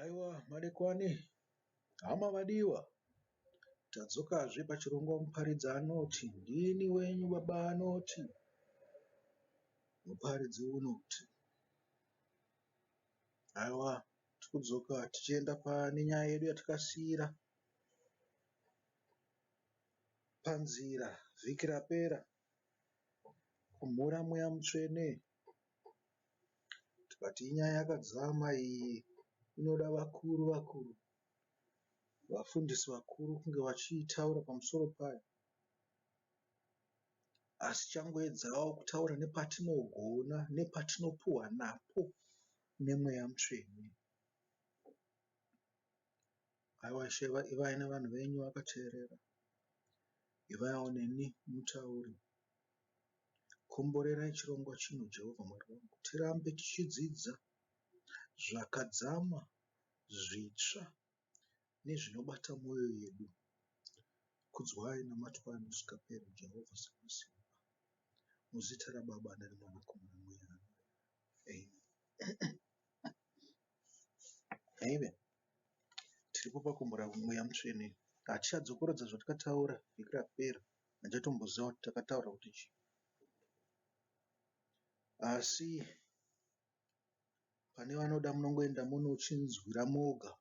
Haiwa madekwani hama vadiwa, tadzokazve pachirongwa muparidzi anoti ndini wenyu baba anoti muparidzi unoti. Haiwa tikudzoka tichienda pane nyaya yedu yatakasiira panzira vhiki rapera kumhura mweya mutsvene. Tikati inyaya yakadzama iyi inoda vakuru vakuru, vafundisi vakuru kunge vachiitaura pamusoro payo. Asi changoedzawo kutaura nepatinogona nepatinopuhwa napo nemweya mutsvene. Aiwa Ishe ivai nevanhu venyu vakateerera. Ivaiwo neni mutauri. Komborerai chirongwa chino Jehovha Mwari wangu. Tirambe tichidzidza zvakadzama, zvitsva nezvinobata mwoyo yedu. Kudzwai namatwai nokusingaperi Jehovha Samasimba. Muzita raBaba nereMwanakomana Mweya. Amen. Amen. Tiripo pakumbura mweya mutsvene. Hatichadzokorodza zvatakataura vhiki rapera. Handichatomboziva kuti takataura kuti chii. Asi pane vanoda munongoenda munochinzwira moga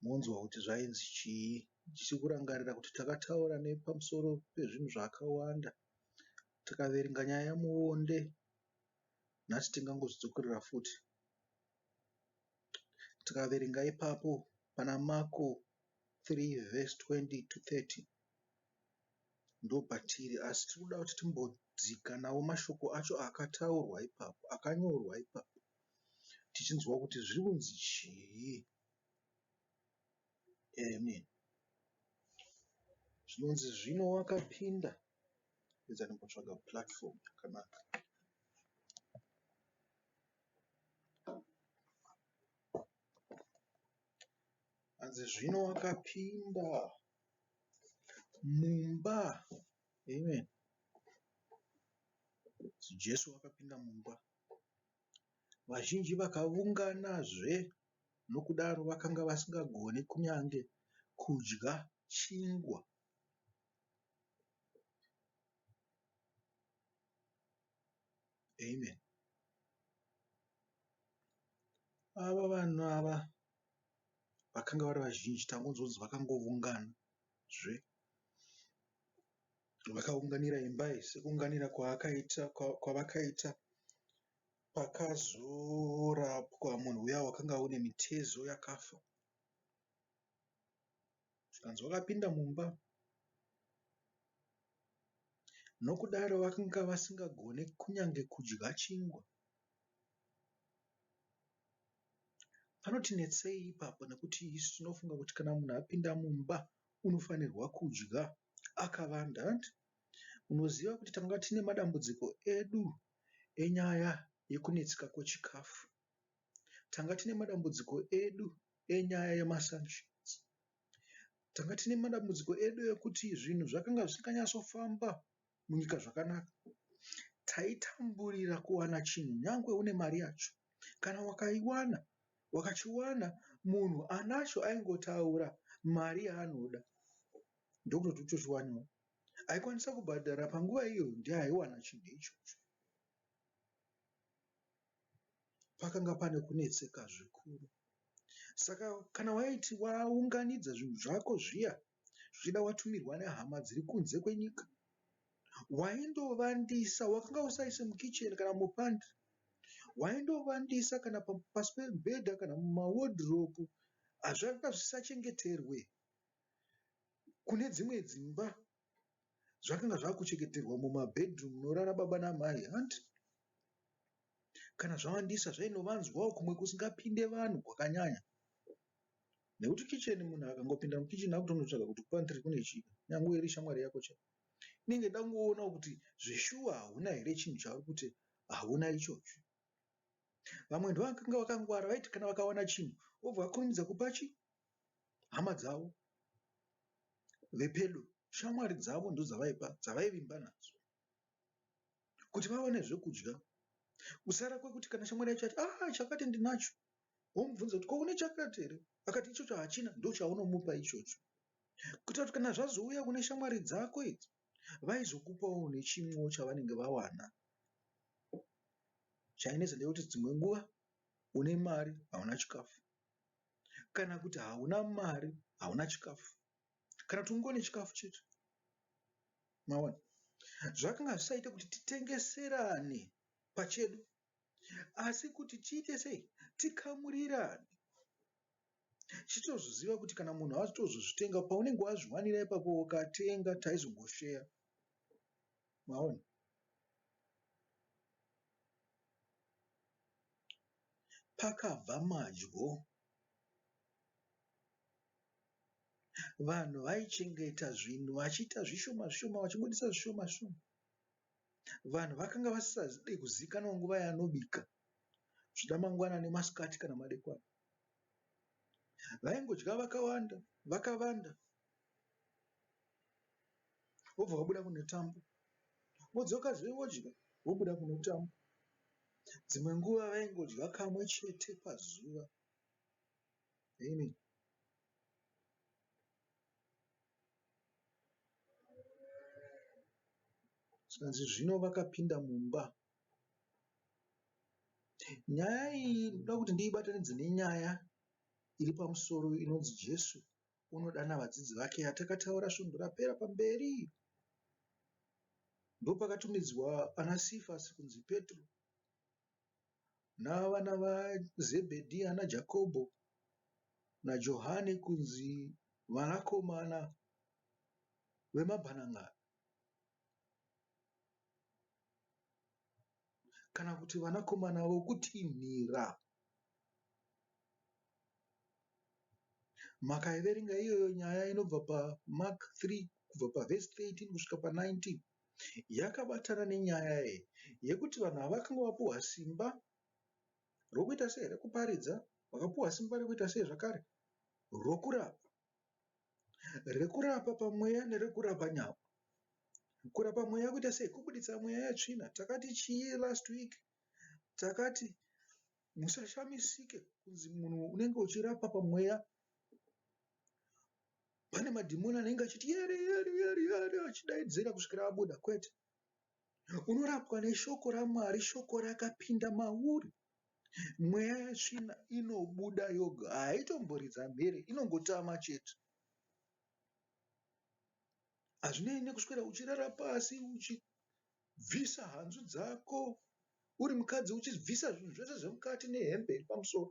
monzwa kuti zvainzi chii. Ndichiri kurangarira kuti takataura nepamusoro pezvinhu zvakawanda. Tikaverenga nyaya yemuonde nhasi tingangozvidzokorera futi. Tikaverenga ipapo pana Marko 3 verse 20 to 30 ndopatiri asi tiri kuda kuti timbodzika nawo mashoko acho akataurwa ipapo akanyorwa ipapo tichinzwa kuti zviri kunzi chii. Amen. Zvinonzi zvino wakapinda edza ndimbotsvaga platform yakanaka. Hanzi zvino wakapinda mumba. Amen. Jesu wakapinda mumba. Vazhinji vakaunganazve nokudaro vakanga vasingagoni kunyange kudya chingwa. Amen. Ava vanhu ava vakanga vari vazhinji tangonzwa kunzi vakangoungana zve. Vakaunganira imba iyi sekuunganira kwavakaita pakazorapwa munhu uya wakanga une mitezo yakafa. Zvikanzi vakapinda mumba nokudaro vakanga vasingagone kunyange kudya chingwa. Panoti netsei ipapo nekuti isu tinofunga kuti kana munhu apinda mumba unofanirwa kudya akavanda hanti? Unoziva kuti tanga tine madambudziko edu enyaya yekunetseka kwechikafu. Tanga tine madambudziko edu enyaya yemasanctions. Tanga tine madambudziko edu ekuti zvinhu zvakanga zvisinganyatsofamba munyika zvakanaka. Taitamburira kuwana chinhu nyangwe une mari yacho. Kana wakaiwana, wakachiwana munhu anacho aingotaura mari yaanoda ndokutoti utochiwanawo. Aikwanisa kubhadhara panguva iyoyo ndiye aiwana chinhu ichocho. Pakanga pane kunetseka zvikuru. Saka kana waiti waunganidza zvinhu zvako zviya zvichida watumirwa nehama dziri kunze kwenyika, waindovandisa, wakanga usaise mukicheni kana mupantry, waindovandisa kana pasi pemubhedha kana mumawodhiropu, zvakanga zvisachengeterwe kune dzimwe dzimba. Zvakanga zvakuchengeterwa mumabhedhurumu munorara baba namai hanti? Kana zvawandisa zvainovanzwawo kumwe kusingapinde vanhu kwakanyanya. Nekuti kicheni munhu akangopinda mukicheni akutonotsvaga kuti kupantry kune chii nyangwe iri shamwari yako chaiyo. Inenge ichida kungoonawo kuti zveshuwa hauna here chinhu chauri kuti hauna ichocho. Vamwe ndovakanga vakangwara vaiti kana vakawana chinhu vobva vakurumidza kupa chii? Hama dzavo vepedo, shamwari dzavo ndodzavaipa dzavaivimba nadzo kuti vawane zvekudya. Kusara kwekuti kana shamwari yacho yati ah chakati ndinacho. Womubvunza kuti ko une chakati here? Akati ichocho hachina, ndochaunomupa ichocho. Kuitira kuti kana zvazouya kune shamwari dzako idzi, vaizokupawo nechimwewo chavanenge vawana. Chainetsa ndechekuti dzimwe nguva une mari hauna chikafu kana kuti hauna mari hauna chikafu kana kuti ungone chikafu chete. Maona? Zvakanga zvisaite kuti titengeserane pachedu asi kuti tiite sei tikamurirane chitozoziva kuti kana munhu atozozvitenga paunenge wazviwanira ipapo ukatenga taizongosheya maona pakabva madyo vanhu vaichengeta zvinhu vachiita zvishoma zvishoma vachibudisa zvishoma zvishoma Vanhu vakanga vasisade kuzikanwa nguva yaanobika zvichida mangwanani, masikati kana madekwana. Vaingodya vakawanda vakavanda vobva vabuda kunotamba vodzokazve vodya vobuda kunotamba. Dzimwe nguva vaingodya kamwe chete pazuva. Amen. Zvikanzi zvino vakapinda mumba. Nyaya iyi ndinoda kuti ndiibatanidze nenyaya iri pamusoro inonzi Jesu unodana vadzidzi vake yatakataura svondo rapera pamberi. Ndopakatumidzwa ana Sifasi kunzi Petro navana vaZebhedhi ana Jakobho naJohani kunzi vanakomana vemabhanan'ana kana kuti vanakomana vokutinhira. Makaiverenga iyoyo nyaya inobva paMark 3 kubva pavhesi 13 kusvika pa19 yakabatana nenyaya iyi yekuti vanhu ava vakanga vapuhwa simba rokuita sei rekuparidza, vakapuhwa simba rekuita sei zvakare rokurapa. Rekurapa pamweya nerekurapa nyama. Kurapa mweya kuita sei? Kubuditsa mweya yetsvina. Takati chii last week? Takati musashamisike kunzi munhu unenge uchirapa pamweya pane madhimoni anenge achiti yere yere yere yere achidaidzira kusvikira abuda. Kwete. Unorapwa neshoko raMwari, shoko rakapinda mauri. Mweya yetsvina inobuda yoga, haitomboridza mhere, inongotama chete. Hazvinei nekuswera uchirara pasi uchibvisa hanzu dzako, uri mukadzi uchibvisa zvinhu zvese zvemukati nehembe iri pamusoro,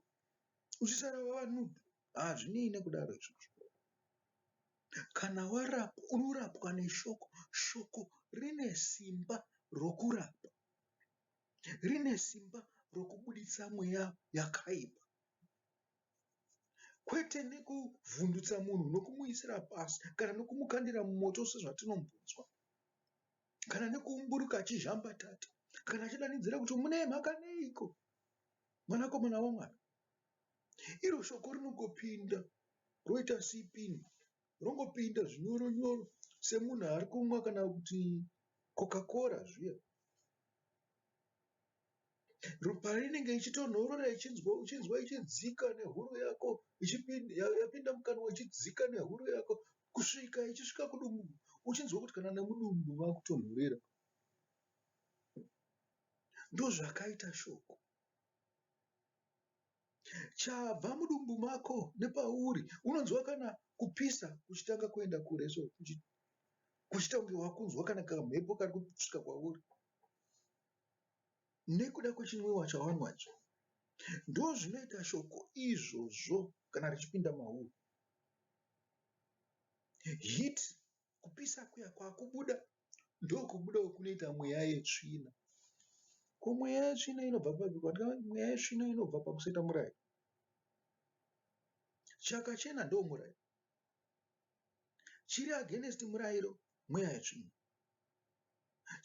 uchisara wava nude. Hazvinei nekudaro izvozvo. Kana warapwa, unorapwa neshoko. Shoko rine simba rokurapa. Rine simba rokubuditsa mweya yakaipa. Kwete nekuvhundutsa munhu nokumuisira pasi kana nokumukandira mumoto sezvatinombonzwa. Kana nekuumburuka achizhambatata kana achidanidzira kuti mune mhaka neiko mwanakomana waMwari. Iro shoko rinongopinda roita sipini rongopinda zvinyoro nyoro semunhu ari kumwa kana kuti coca cola zviya. Painenge ichitonhorera uchinzwa ichidzika nehuro yako yapinda mukanwa ichidzika nehuro yako kusvika ichisvika kudumbu uchinzwa kuti kana nemudumbu makutonhorera. Ndozvakaita shoko. Chabva mudumbu mako nepauri unonzwa kana kupisa kuchitanga kuenda kure so kuchiita kunge wakunzwa kana kamhepo kari kusvika kwauri nekuda kwechinwiwa chawanwa icho. Ndozvinoita shoko izvozvo kana richipinda mauri. Heat Kupisa kuya kwakubuda ndokubudawo kunoita mweya yetsvina. Ko mweya yetsvina inobva papi? Mweya yetsvina inobva pakusaita murayiro. Chakachena ndomurayiro. Chiri against murayiro mweya yetsvina.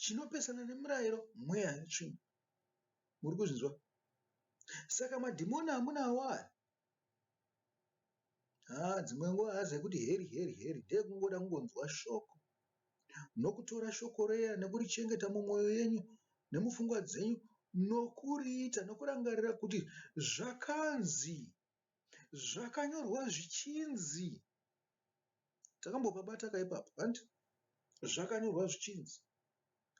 Chinopesana nemurayiro mweya yetsvina. Muri kuzvinzwa? Saka madhimoni amunawo aya Haa dzimwe nguva haazi ekuti heri heri heri ndeekungoda kungonzwa shoko nokutora shoko riya nekurichengeta mumwoyo yenyu nemupfungwa dzenyu Nokuriita, nokurangarira kuti zvakanzi, zvakanyorwa zvichinzi. Takambopabata ka ipapo, hanti? Zvakanyorwa zvichinzi.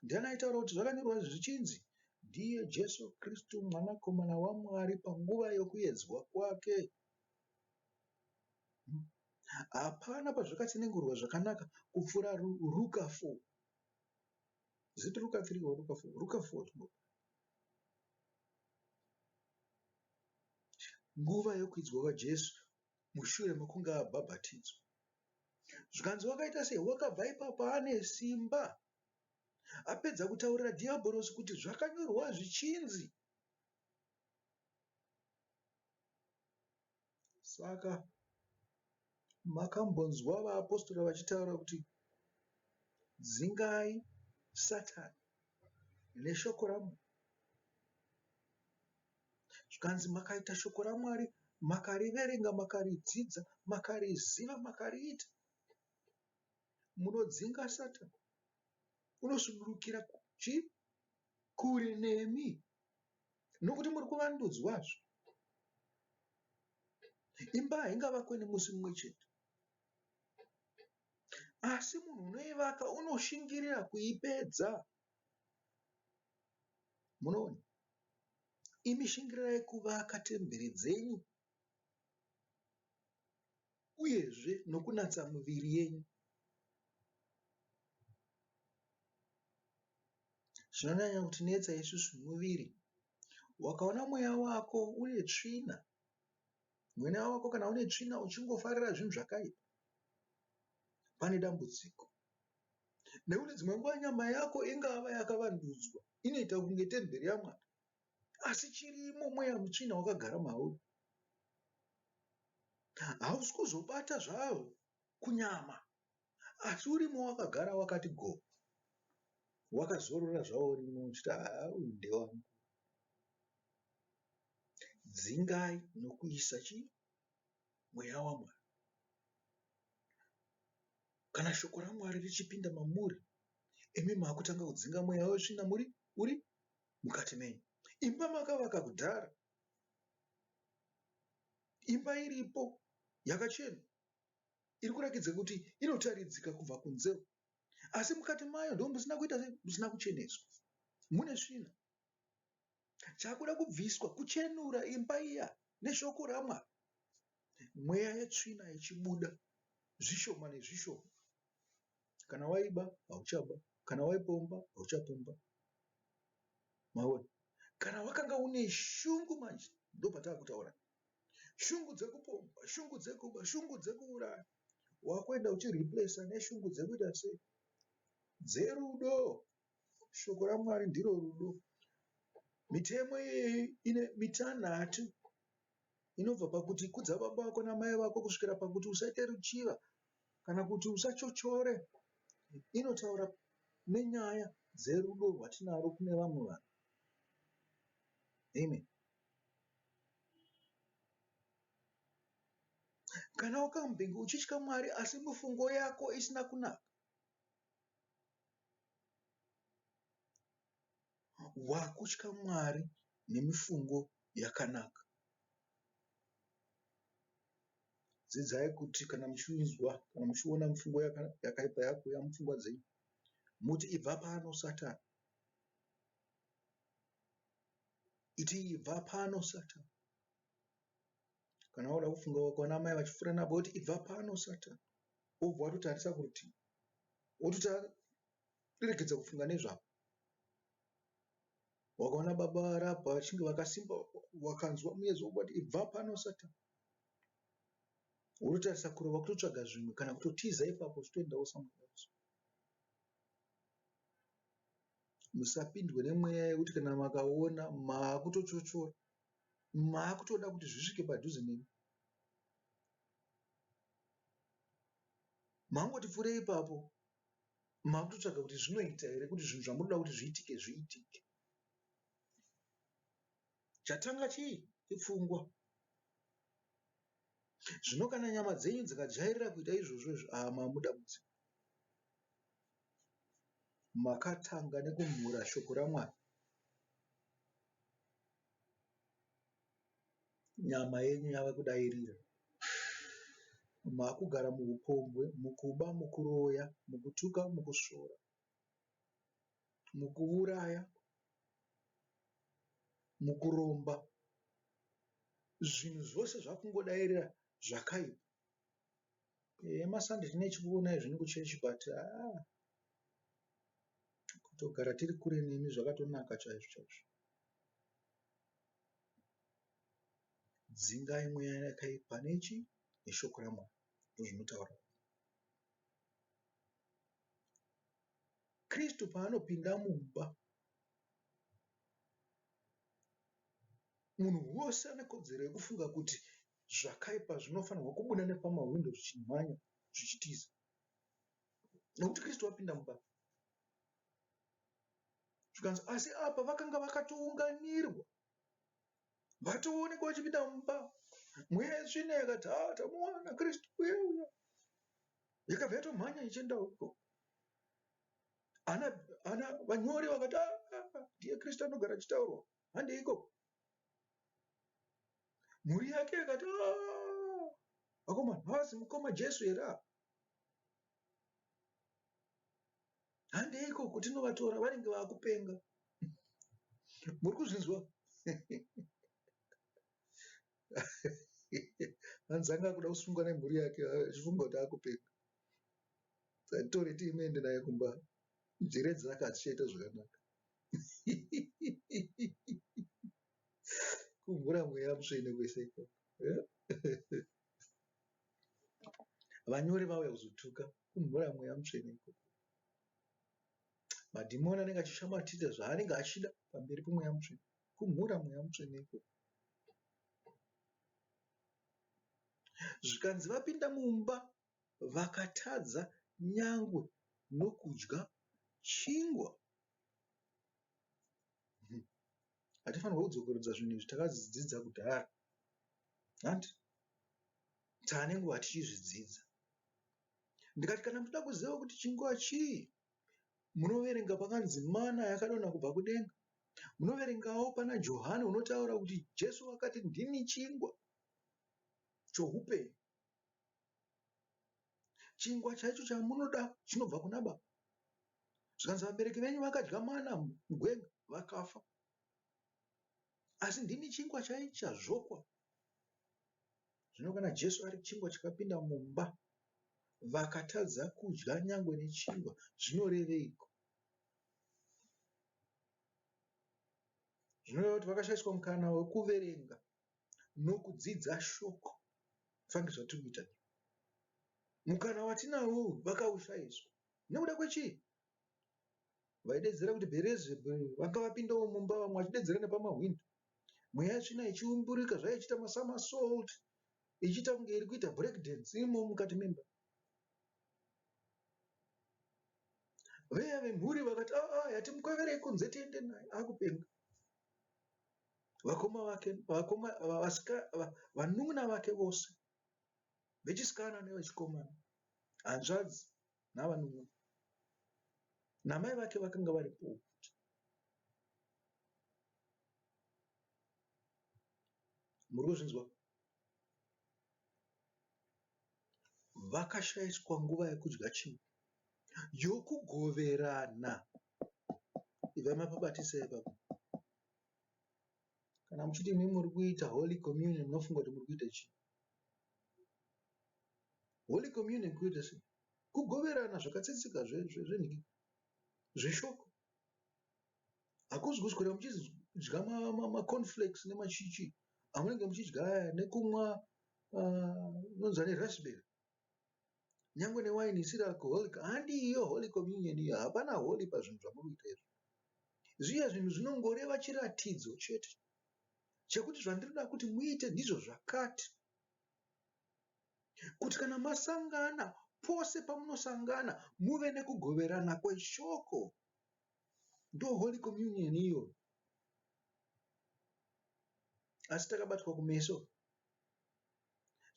Ndiani aitaura kuti zvakanyorwa zvichinzi? Ndiye Jesu Kristu Mwanakomana waMwari panguva yokuedzwa kwake. Hapana pazvakatsanangurwa zvakanaka kupfuura Ruka 4. Is it Ruka 3 or Ruka 4? Ruka 4. Nguva yokuidzwa kwaJesu mushure mekunge abhabhatidzwa. Zvikanzi wakaita sei? Wakabva ipapo ane simba. Apedza kutaurira Dhiyabhorosi kuti zvakanyorwa zvichinzi. Saka makambonzwa vaapostora vachitaura kuti dzingai Satani neshoko raMwari. Zvikanzi makaita shoko raMwari, makariverenga, makaridzidza, makariziva, makariita. Munodzinga Satani. Unosudurukira chii? Kure nemi. Nokuti muri kuvandudzwazve. Imba haingavakwe nemusi mumwe chete. Asi munhu unoivaka unoshingirira kuipedza. Munoona? Imi shingirirai kuvaka temberi dzenyu uyezve nokunatsa miviri yenyu. Zvinonyanya kutinetsa isusu muviri. Wakaona mweya wako une tsvina, mweya wako kana une tsvina uchingofarira zvinhu zvakaipa, pane dambudziko. Nekuti dzimwe nguva nyama yako ingava yakavandudzwa, inoita kunge temberi yaMwari, asi chirimo mweya mutsvina wakagara mauri. Hausi kuzobata zvawo kunyama, asi urimo wakagara wakati go, wakazorora zvawo urimo uchiti haa uyu ndewangu. Dzingai nokuisa chii? Mweya waMwari. Kana shoko raMwari richipinda mamuri, imi makutanga kudzinga mweya wetsvina muri uri mukati menyu. Imba makavaka kudhara, imba iripo yakachena iri kurakidza kuti inotaridzika kubva kunze, asi mukati mayo ndo musina kuita sei, musina kucheneswa, mune tsvina. Chakuda kubviswa kuchenura imba iya neshoko raMwari. Mweya yetsvina ichibuda zvishoma nezvishoma. Kana waiba hauchaba, kana waipomba hauchapomba. Maona? Kana wakanga une shungu manje ndopataakutaura. Shungu dzekupomba, shungu dzekuba, shungu dzekuuraya. Wakuenda uchireplacer neshungu dzekuita sei? Dzerudo. Shoko raMwari ndiro rudo. Mitemo iyeyi ine mitanhatu inobva pakuti kudza baba vako namai vako kusvikira pakuti usaite ruchiva kana kuti usachochore. Inotaura nenyaya dzerudo rwatinarwo kune vamwe vanhu. Amen. Kana wakambenge uchitya Mwari asi mifungo yako isina kunaka, Wakutya Mwari nemifungo yakanaka. Dzidzai kuti kana muchinzwa kana muchiona mifungo yakaipa yakuuya mupfungwa dzenyu muti ibva pano Satani. Iti ibva pano Satani. Kana wauda kufunga wakaona amai vachipfuura nabo woti ibva pano Satani. Wobva watotarisa kurutivi. Wotoregedza kufunga nezvavo. Wakaona baba varapa vachinge vakasimba wakanzwa muyedzo wobva wati ibva pano Satani. Wototarisa kure wakutotsvaga zvimwe kana kutotiza ipapo uchitoendawo somewhere else. Musapindwe nemweya yekuti kana makaona maakutochochora maakutoda kuti zvisvike padhuze nemi. Mangoti pfuurei ipapo makutotsvaga kuti zvinoita here kuti zvinhu zvamunoda kuti zviitike zviitike. Chatanga chii? Ipfungwa. Zvino kana nyama dzenyu dzikajairira kuita izvozvo izvo, haa mamudambudziko. Makatanga nekumhura shoko raMwari. Nyama yenyu yava kudairira. Makugara muhupombwe, mukuba, mukuroya, mukutuka, mukusvora, mukuuraya, mukuromba. Zvinhu zvose zvakungodairira zvakaipa. Ehe maSunday tinenge tichikuonai zvenyu kuchechi but haa kutogara tiri kure nemi zvakatonaka chaizvo chaizvo. Dzingai mweya yakaipa nechi neshoko raMwari ndozvinotaura. Kristu paanopinda mumba munhu wose ane kodzero yekufunga kuti zvakaipa zvinofanirwa kubuda nepamahwindo zvichimhanya zvichitiza nekuti Kristu apinda mumba. Zvikanzi asi apa vakanga vakatounganirwa vatoonekwa vachipinda mumba. Mweya yetsvina yakati haa tamuwana Kristu uye uya. Yakabva yatomhanya ichienda uko. Ana ana vanyori vakati haa ndiye Kristu anogara achitaurwa handei ikoko. Mhuri yake yakati haa vakomana havasi mukoma Jesu here ava? Handei ikoko tinovatora vanenge vakupenga. Muri kuzvinzwa? Hanzi anga akuda kusungwa nemhuri yake achifunga kuti akupenga. Tore timuende naye kumba. Njere dzake hadzichaita zvakanaka. Kumhura mweya mutsvene kwese ikoko. Vanyori vauya kuzotuka kumhura mweya mutsvene ikoko. Madhimoni anenge achishamatidza zvaanenge achida pamberi pemweya mutsvene. Kumhura mweya mutsvene ikoko. Zvikanzi vapinda mumba vakatadza nyangwe nokudya chingwa. Hatifanirwe kudzokorodza zvinhu izvi takazvidzidza kudhara. Hanti? Taane nguva tichizvidzidza. Ndikati kana muchida kuziva kuti chingwa chii, munoverenga pakanzi mana yakadonha kubva kudenga. Munoverengawo pana Johani unotaura kuti Jesu wakati ndini chingwa choupenyu. Chingwa chaicho chamunoda chinobva kuna Baba. Zvikanzi vabereki venyu vakadya mana mugwenga vakafa. Asi ndini chingwa chaicho chazvokwa. Zvino kana Jesu ari chingwa chakapinda mumba vakatadza kudya nyangwe nechingwa zvinoreveiko? Zvinoreva kuti vakashaiswa mukana wekuverenga nokudzidza shoko fange zvatiri kuita. Mukana watinawo uyu vakaushaiswa nekuda kwechii? Vaidedzera kuti Bheerizebhubhi vanga vapindawo mumba vamwe vachidedzera nepamahwindo. Mweya yetsvina ichiumburika zvayo ichiita masomersault ichiita kunge iri kuita break dance irimo mukati memba. Veya vemhuri vakati aa yatimukweverei kunze tiende naye akupenga. Vakoma vake vakoma vasika vanun'una vake vose vechisikana nevechikomana hanzvadzi navanun'una namai vake vakanga varipowo futi. Muri kuzvinzwa? Vakashaiswa nguva yekudya chingwa, yokugoverana. Ibvai mapabatisa ipapo. Kana muchiti imi muri kuita holy communion munofunga kuti muri kuita chii? Holy communion kuita sei? Kugoverana zvakatsetseka zvenhiki zveshoko. Hakuzi kuswera muchidya macornflakes nemachichi amunenge muchidya aya nekumwa inonzi ani raspberry. Nyangwe newaini isiri alcoholic handiyo holy communion iyo hapana holy pazvinhu zvamuri kuita izvi. Zviya zvinhu zvinongoreva chiratidzo chete chekuti zvandinoda kuti muite ndizvo zvakati. Kuti kana masangana pose pamunosangana muve nekugoverana kweshoko. Ndo holy communion iyoyo. Asi takabatwa kumeso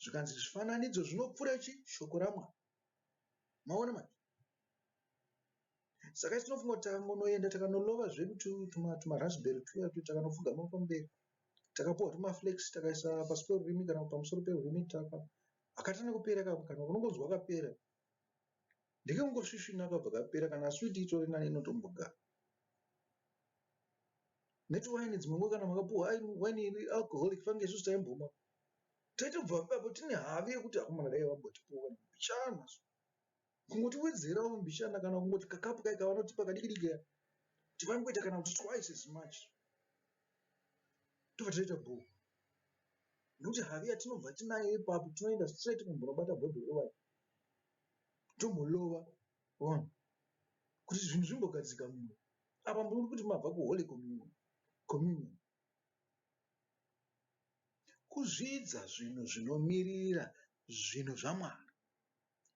zvikanzi zvifananidzo zvinopfuura chi shoko raMwari. Maona manje? Saka isu tinofunga kuti takangonoenda takanolova zvedu tumaraspberry tuya tu takanopfugama pamberi. Takapuwa tumaflakes takaisa pasi perurimi kana pamusoro perurimi taka hakatana kupera kana unongonzwa kapera. Ndekekungosvisvina kabva kapera kana sweet itori nani inotombogara. Netiwaini dzimwe nguva kana makapuwa waini iri alcoholic fange isusu taimbomwa. Taitobva ipapo tine havi yekuti akomana dai vambotipawo kana mbichana so. Kungotiwedzerawo mbichana kana kungoti kakapu kai kavanotipa kadiki diki kaya kuti vangoita kana kuti twice as much. Tobva taita bhoo. Nekuti havi yatinobva tinayo ipapo tinoenda straight kumbonobata bhodhoro rewaini. Tombolova waona kuti zvinhu zvimbogadzika mumwe. Apa muri kuti mabva kuHoly Communion. Communion. Kuzvidza zvinhu zvinomirira zvinhu zvaMwari.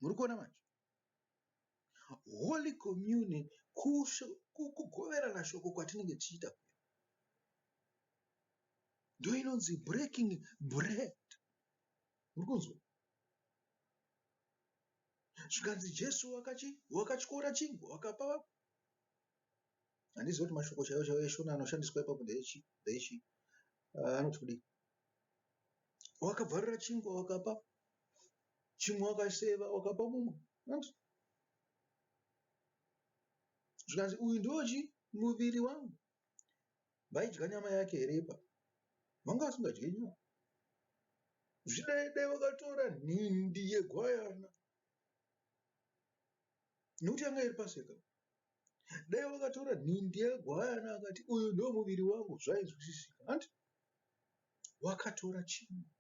Muri kuona manje? Holy Communion kugoverana shoko kwatinenge tichiita kuya. Ndoinonzi breaking bread. Muri kunzwa? Zvikanzi Jesu wakachi wakatyora chingwa wakapa handizivi kuti mashoko chaiwo chaiwo eshona anoshandiswa ipapo ndeechi ndeechi ah, anoti kudii wakabvarura chingwa wakapa chimwe wakaseva wakapa mumwe zvikanzi uyu ndochi muviri wangu Vaidya nyama yake here ipapo? Vanga vasingadye nyama. Zvidai dai vakatora nhindi yegwayana nekuti yanga iri paseka. Dai vakatora nhindi yegwayana akati uyu ndo muviri wangu zvainzwisisika. Hanti wakatora chingwa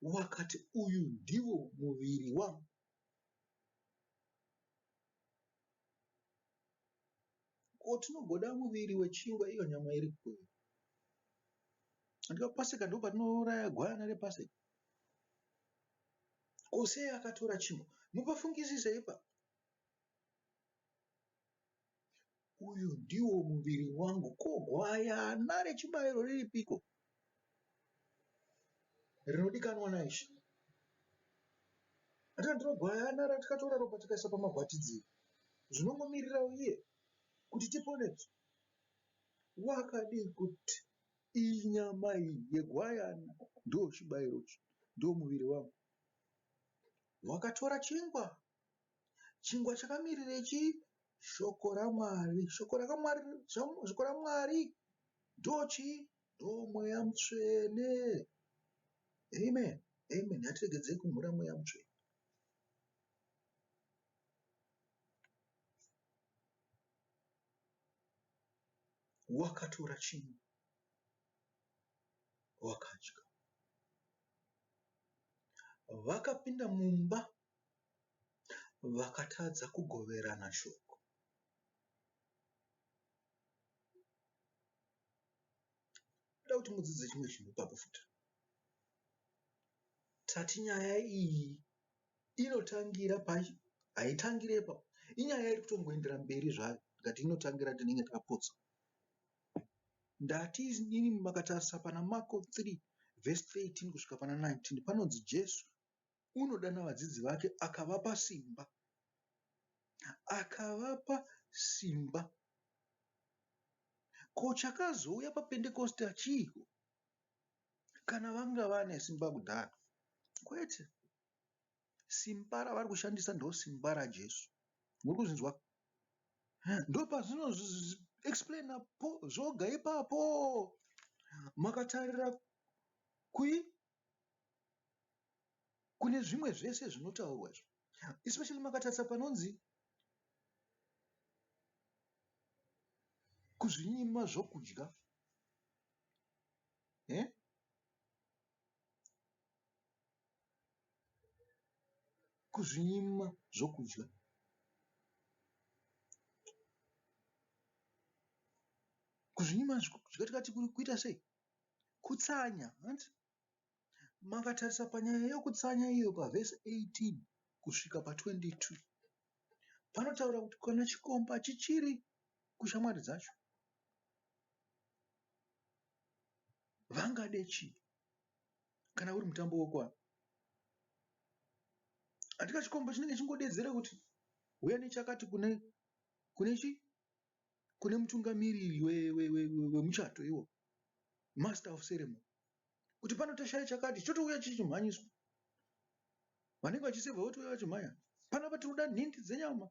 wakati uyu ndiwo muviri wangu. Ko tinogoda muviri wechingwa iyo nyama iri kupi? Andika paseka ndipo patinouraya gwayana repaseka. Ko sei akatora chingwa? Mupafungisise ipapo. Uyu ndiwo muviri wangu. Ko gwayana rechibayiro riripiko? Rinodikanwa naIshe. Andika ndiro gwayana ratikatora ropa tikaisa pamagwatidziro. Zvinongomirira iye kuti tiponeswe. Wakadii kuti iyi nyama iyi yegwayana ndochibayiro ndomuviri wangu. Wakatora chingwa Chingwa chakamirira chii? Shoko raMwari. Shoko raMwari shoko raMwari ndochii? Ndomweya mutsvene. Amen. Amen. Ngatiregedzei kumhura mweya mutsvene. Wakatora chingwa wakadya. Vakapinda mumba Vakatadza kugoverana shoko. Ndoda kuti mudzidze chimwe chinhu ipapo futi. Tati nyaya iyi inotangira pai haitangire ipapo. Inyaya iri kutongoendera mberi zvayo ndikati inotangira ndinenge ndakapotsa. Ndati inini makatarisa pana Marko 3 vhesi 13 kusvika pana 19 panonzi Jesu Unodana vadzidzi vake akavapa simba. Akavapa simba. Ko chakazouya paPentekosta chiiko? Kana vanga vane simba kudhara? Kwete. Simba ravari kushandisa ndosimba raJesu. Muri kuzvinzwa? Ndopazvinozviexplaina zvoga ipapo. Makatarira kui Kune zvimwe zvese zvinotaurwa izvo especially makatarisa panonzi kuzvinyima zvokudya eh? Kuzvinyima zvokudya. Kuzvinyima zvokudya tikati kuita sei? Kutsanya hanti? Makatarisa panyaya yokutsanya iyo pavhesi 18 kusvika pa 22 panotaura kuti kana chikomba chichiri kushamwari dzacho vangade chii kana uri mutambo wekwa andika chikomba chinenge chingodedzera kuti huya nechakati kune kune chi kune mutungamiriri wemuchato we, we, we iwo. Master of ceremony. Kuti pano tashaya chakati chotouya chichimhanyiswa. Vanenge vachisevha votouya vachimhanya. Panapa tiri kuda nhindi dzenyama.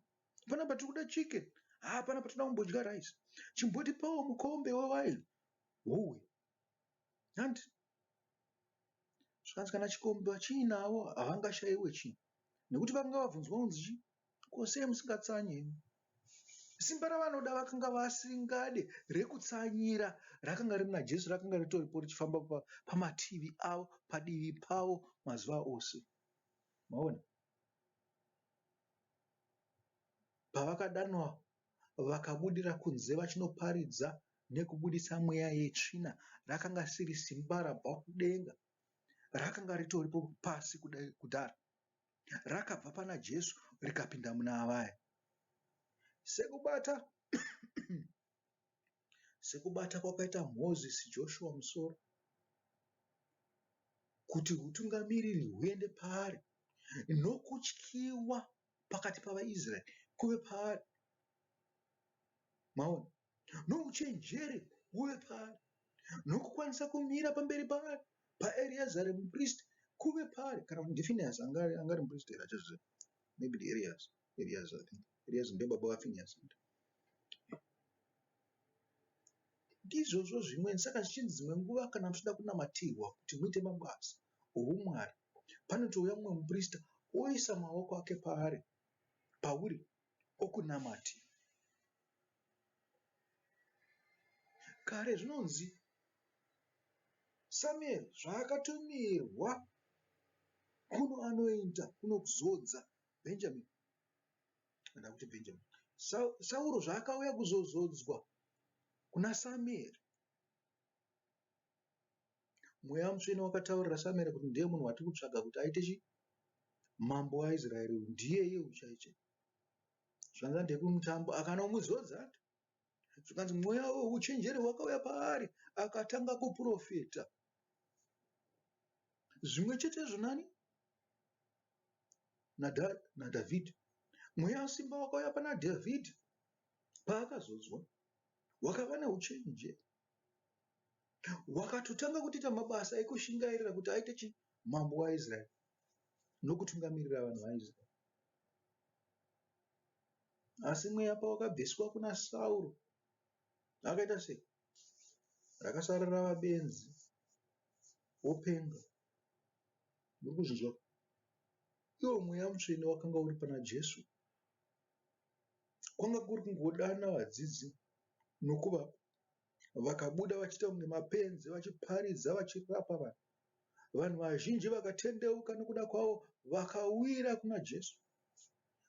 Panapa tiri kuda chicken. Haa panapa tinoda kumbodya rice. Chimbotipawo mukombe wewaini. Huwe. Hanti? Zvikanzi kana chikomba chiinawo havangashaiwe chinhu nekuti vakanga vabvunzwa kunzi chii ko sei musingatsanyi imi? Simba ravanoda vakanga vasingade rekutsanyira rakanga riri naJesu rakanga ritoripo richifamba pamativi avo padivi pavo mazuva ose. Maona? Pavakadanwa vakabudira kunze vachinoparidza nekubuditsa mweya yetsvina rakanga siri simba rabva kudenga rakanga ritoripo pasi kudhara rakabva pana Jesu rikapinda muna vaya sekubata sekubata kwakaita Mozisi Joshua musoro kuti hutungamiriri huende paari nokutyiwa pakati pavaIsraeri kuve paari. Maona? Nouchenjeri huve paari, nokukwanisa kumira pamberi paari, paEriazari mupristi kuve paari, kana kuti ndiFinehasi anga ari mupristi here achaziva. Maybe ndiEriazi, Eriazi I think. Eriazi ndiye baba vaFinehasi. Ndizvozvo zvimweni, saka zvichinzi dzimwe nguva kana muchida kunamatirwa kuti muite mabasa oumwari, panotouya mumwe muprista oisa maoko ake paari, pauri okunamatira. Kare zvinonzi Samueri zvaakatumirwa kuno anoenda kunozodza Benjamini, ndakuti Benjamini, Sauro zvaakauya kuzozodzwa kuna Samueri, Mweya Mutsvene wakataurira Samueri kuti ndiye munhu watiri kutsvaga kuti aite chi mambo waIsraeri uyu ndiyeye uyu chaiye. Zvanzi ndekumutambo akanomuzodza zvikanzi mweya weuchenjeri wakauya paari akatanga kuprofita. Zvimwe chetezvo nani? NaDhavhidhi. Mweya wesimba wakauya pana Dhavhidhi paakazodzwa wakava neuchenjeri. Wakatotanga kutoita mabasa ekushingairira kuti aite chi mambo waIsraeri nokutungamirira vanhu vaIsraeri. Asi mweya pawakabviswa kuna Sauro, akaita sei? Rakasara rava benzi, wopenga. Muri kuzvinzwa? Iwo mweya mutsvene wakanga uri pana Jesu kwanga kuri kungodana vadzidzi nokuvapa. Vakabuda vachiita kunge mapenzi vachiparidza vachirapa vanhu. Vanhu vazhinji vakatendeuka nokuda kwavo vakawira kuna Jesu.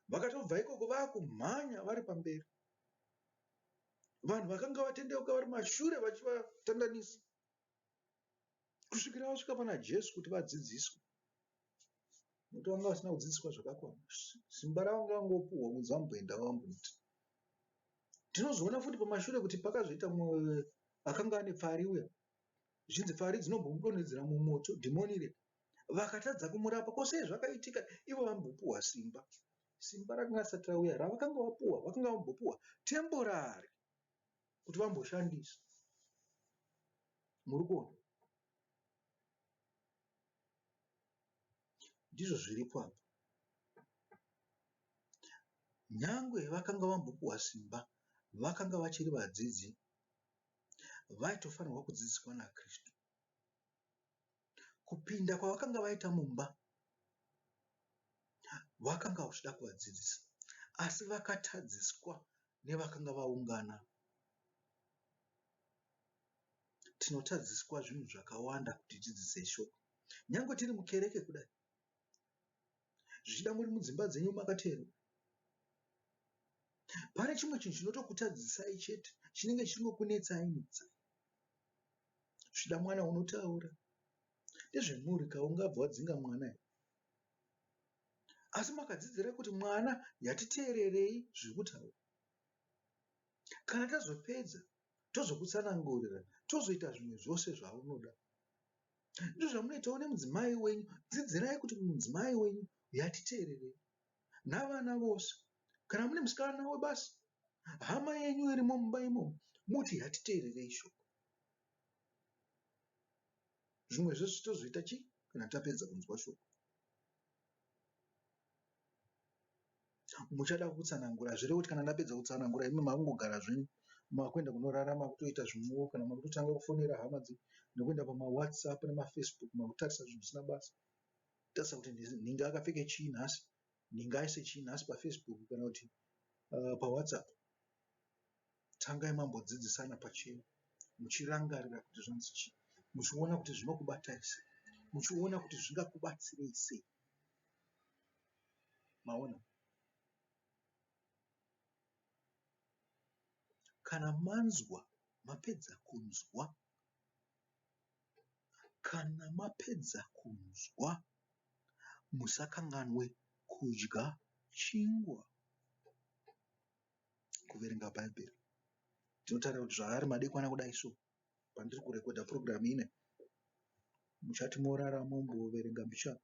Vakatobva ikoko vakumhanya vari pamberi. Vanhu vakanga vatendeuka vari mashure vachivatandanisa kusvikira vasvika pana Jesu kuti vadzidziswe. Nokuti vanga vasina kudzidziswa zvakakwana. Simba ravanga vangopuhwa kunzi vamboenda vamboita. Tinozoona futi pamashure kuti pakazoita mumwe akanga ane pfari uya. Zvichinzi pfari dzinombomudonhedzera mumoto dhimoni iri. Vakatadza kumurapa. Ko sei zvakaitika ivo vambopuhwa simba? Simba rakanga risati rauya ravakanga vapuhwa vakanga vambopuhwa temporary kuti vamboshandisa. Muri kuona? Ndizvo zviripo apa. Nyangwe vakanga vambopuhwa simba, vakanga vachiri vadzidzi vaitofanirwa kudzidziswa naKristu. Kupinda kwavakanga vaita mumba, vakanga vachida kuvadzidzisa asi vakatadziswa nevakanga vaungana. Tinotadziswa zvinhu zvakawanda kuti tidzidze shoko. Nyangwe tiri mukereke kudai, zvichida muri mudzimba dzenyu makateerera, pane chimwe chinhu chinotokutadzisai chete chinenge chichingokunetsai netsai. Zvichida mwana unotaura ndezvemhuri ka ungabva wadzinga mwana here? Asi makadzidzira kuti mwana yatiteererei zviri kutaurwa. Kana tazopedza tozokutsanangurira tozoita zvimwe zvose zvaunoda. Ndizvo zvamunoitawo nemudzimai wenyu. Dzidzirai kuti mudzimai wenyu yatiteererei navana vose. Kana mune musikana webasa, hama yenyu irimo mumba imomo, muti yatiteererei shoko. Zvimwe zvese tozoita chii kana tapedza kunzwa shoko. Muchada kutsanangura hazvirevi kuti kana ndapedza kutsanangura imi makungogara zvenyu makuenda kunorara makutoita zvimwewo kana makutotanga kufonera hama dzenyu nekuenda pamawhatsapp nemafacebook makutarisa zvinhu zvisina basa. Kutarisa kuti nhingi akapfeke chii nhasi, nhingi aise chii nhasi pafacebook kana kuti pawhatsapp. Tangai mambodzidzisana pachenyu muchirangarira kuti zvanzi chii, muchiona kuti zvinokubatai sei, muchiona kuti zvingakubatsirei sei. Maona? Kana manzwa mapedza kunzwa, kana mapedza kunzwa, musakanganwe kudya chingwa. Kuverenga Bhaibheri. Tinotarira kuti zvaari madekwana kudai so pandiri kurekodha purogiramu ine muchati morara momboverenga mbichana.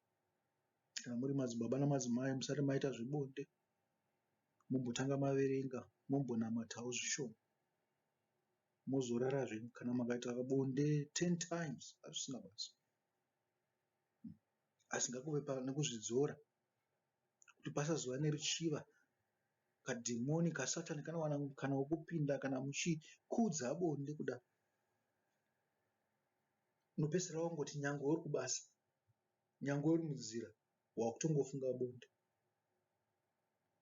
Kana muri madzibaba namadzimai musati maita zvebonde mombotanga maverenga mombonamatawo zvishoma mozorara zvenyu. Kana makaita bonde 10 times hazvisina basa. Asi ngakuve nekuzvidzora kuti pasazova neruchiva kadhimoni kasatani kanowana mukana wekupinda kana muchikudza bonde kudaro. Unopedzisira wangoti nyangwe uri kubasa, nyangwe uri munzira wakutongofunga bonde.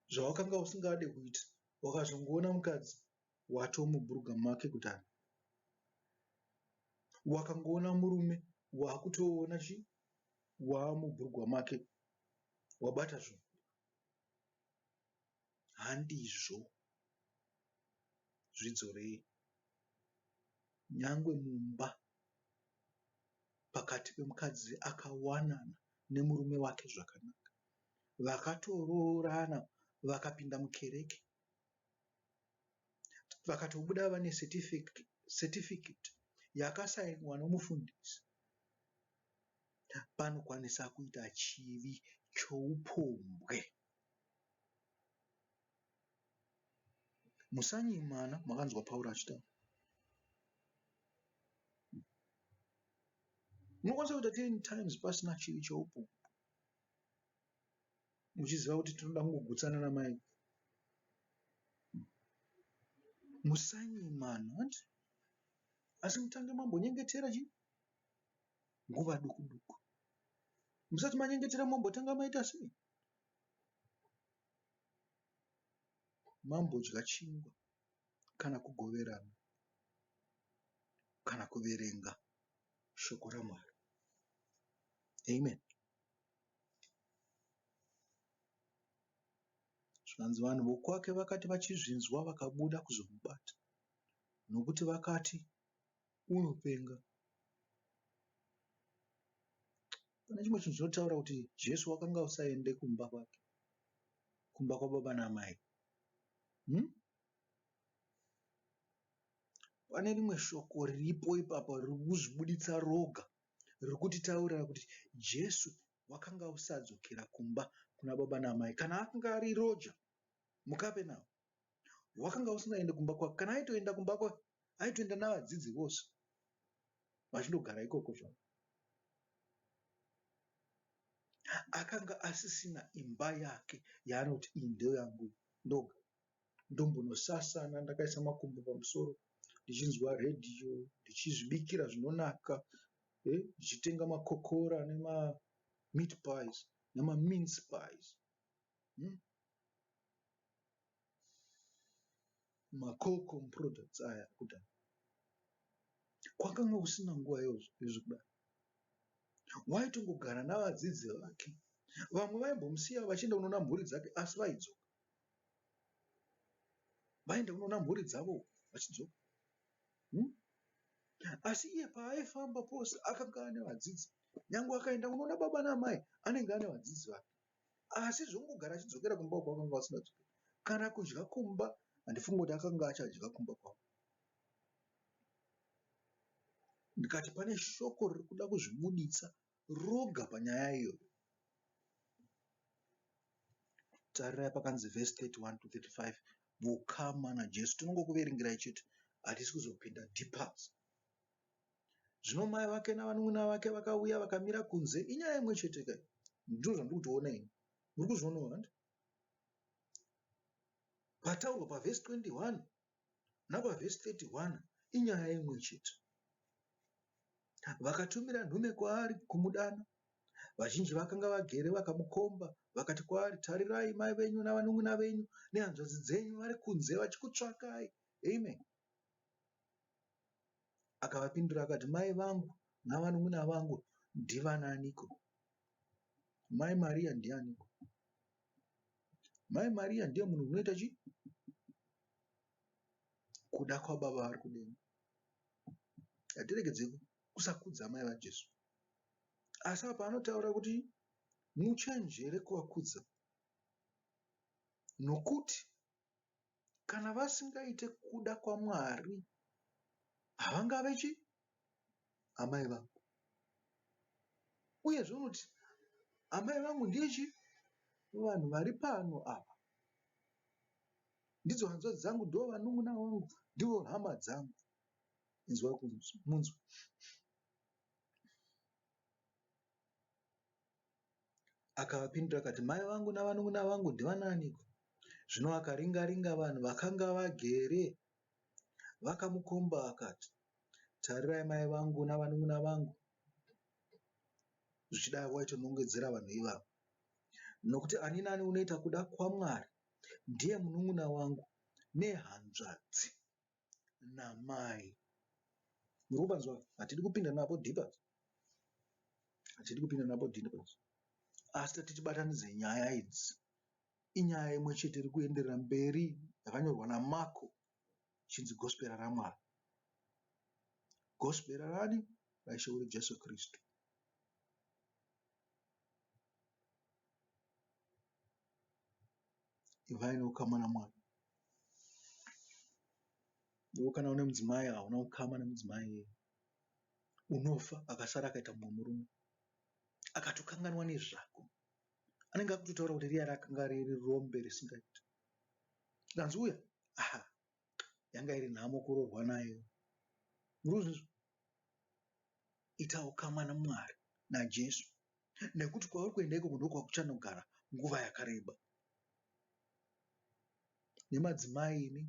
Zvawakanga usingade kuita wakazongoona mukadzi watomubhuruga make kudhara. Wakangoona murume wakutoona chi waamubhurugwa make wabata zvinhu. Handizvo zvidzorei nyangwe mumba pakati pemukadzi akawanana nemurume wake zvakanaka vakatoroorana vakapinda mukereke vakatobuda vane certificate yakasainwa nomufundisi panokwanisa kuita chivi choupombwe. Musanyimana, makanzwa Pauro achitaura. Munokwanisa kuita 10 times pasina chivi choupombwe muchiziva kuti tinoda kungogutsana namai. Musanyimana, hanti? Asi mutange mambonyengetera chii? Nguva duku duku. Musati manyengetera mombotanga maita sei? Mambodya chingwa kana kugoverana kana kuverenga shoko raMwari. Amen. Zvikanzi vanhu vokwake vakati vachizvinzwa vakabuda kuzomubata nokuti vakati unopenga. Pane chimwe chinhu chinotaura kuti Jesu wakanga usaende kumba kwake, kumba kwababa naamai. Hmm? Pane rimwe shoko riripo ipapa riri kuzvibuditsa roga riri kutitaurira kuti Jesu wakanga usadzokera kumba kuna baba naamai. Kana akanga ari roja muKapenau, wakanga usingaende kumba kwake. Kana aitoenda kumba kwake, aitoenda navadzidzi vose vachindogara ikoko zvavo. Akanga asisina imba yake yaanoti iyi ndeyangu ndoga. Ndombonosasana ndakaisa makumbo pamusoro ndichinzwa redhiyo, ndichizvibikira zvinonaka, ndichitenga makokora nema meat pies nema mince pies. Macolcom products aya ekudhara. Kwakanga kusina nguva yezvekudaro. Waitongogara navadzidzi vake. Vamwe vaimbomusiya vachienda kunoona mhuri dzake asi vaidzoka. Vaienda kunoona mhuri dzavo vachidzoka. Asi iye paaifamba pose akanga ane vadzidzi. Nyangwe akaenda kunoona baba naamai anenge ane vadzidzi vake. Asi zvekungogara achidzokera kumba uko akanga asingadzokeri. Kana kudya kumba handifungi kuti akanga achadya kumba kwavo. Ndikati pane shoko riri kuda kuzvibuditsa roga panyaya iyoyo. Tarirai pakanzi vhesi 31 to 35 vukama naJesu. Tinongokuverengerai chete hatisi kuzopinda deepers. Zvino mai vake navanun'una vake vakauya vakamira kunze. Inyaya imwe chete kai. Ndizvo zvandiri kutoona ini. Muri kuzvionawo hanti? Pataurwa pavhesi 21 napavhesi 31 inyaya imwe chete. Vakatumira nhume kwaari kumudana. Vazhinji vakanga vagere vakamukomba vakati kwaari, Tarirai, mai venyu navanun'una venyu nehanzvadzi dzenyu vari kunze vachikutsvakai. Amen. Akavapindura akati, Mai vangu navanun'una vangu ndivananiko? Mai Maria ndianiko? Mai Maria ndiye munhu unoita chii? Kuda kwababa vari kudenga. Hatiregedze kusakudza amai vaJesu. Asi apa anotaura kuti muchenjere kuvakudza nokuti Kana vasingaite kuda kwaMwari havangave chii? Amai vangu. Uyezve unoti amai vangu ndiye chii? Vanhu vari pano ava ndidzo hanzvadzi dzangu, ndivo vanun'una vangu, ndivo hama dzangu. Inzwai munzwe. Akavapindura akati, Mai vangu navanun'una vangu ndivanaaniko? Zvino akaringa-ringa vanhu vakanga vagere vakamukomba akati, Tarirai mai vangu navanun'una vangu. Zvichida waitonongedzera vanhu ivavo. Nokuti ani naani unoita kuda kwaMwari ndiye munun'una wangu nehanzvadzi namai. Muri kupanzwa? Hatidi kupinda napo deep apa. Hatidi kupinda napo deep apa. Asi tati tibatanidze nyaya idzi. Inyaya imwe chete iri kuenderera mberi yakanyorwa naMarko ichinzi Gospera raMwari. Gospera rani? RaIshe wedu Jesu Kristu. Ivai neukama naMwari. Iwe kana une mudzimai hauna ukama nemudzimai iyeye. Unofa akasara akaita mumwe murume akatokanganwa nezvako. Anenge akutotaura kuti riya rakanga riri rombe risingaiti. Zvikanzi uya aha yanga iri nhamo kuroorwa naye. Murikuzvinzwa? Ita ukama naMwari naJesu nekuti kwauri kuenda ikoko ndokwakuchanogara nguva yakareba. Nemadzimai imi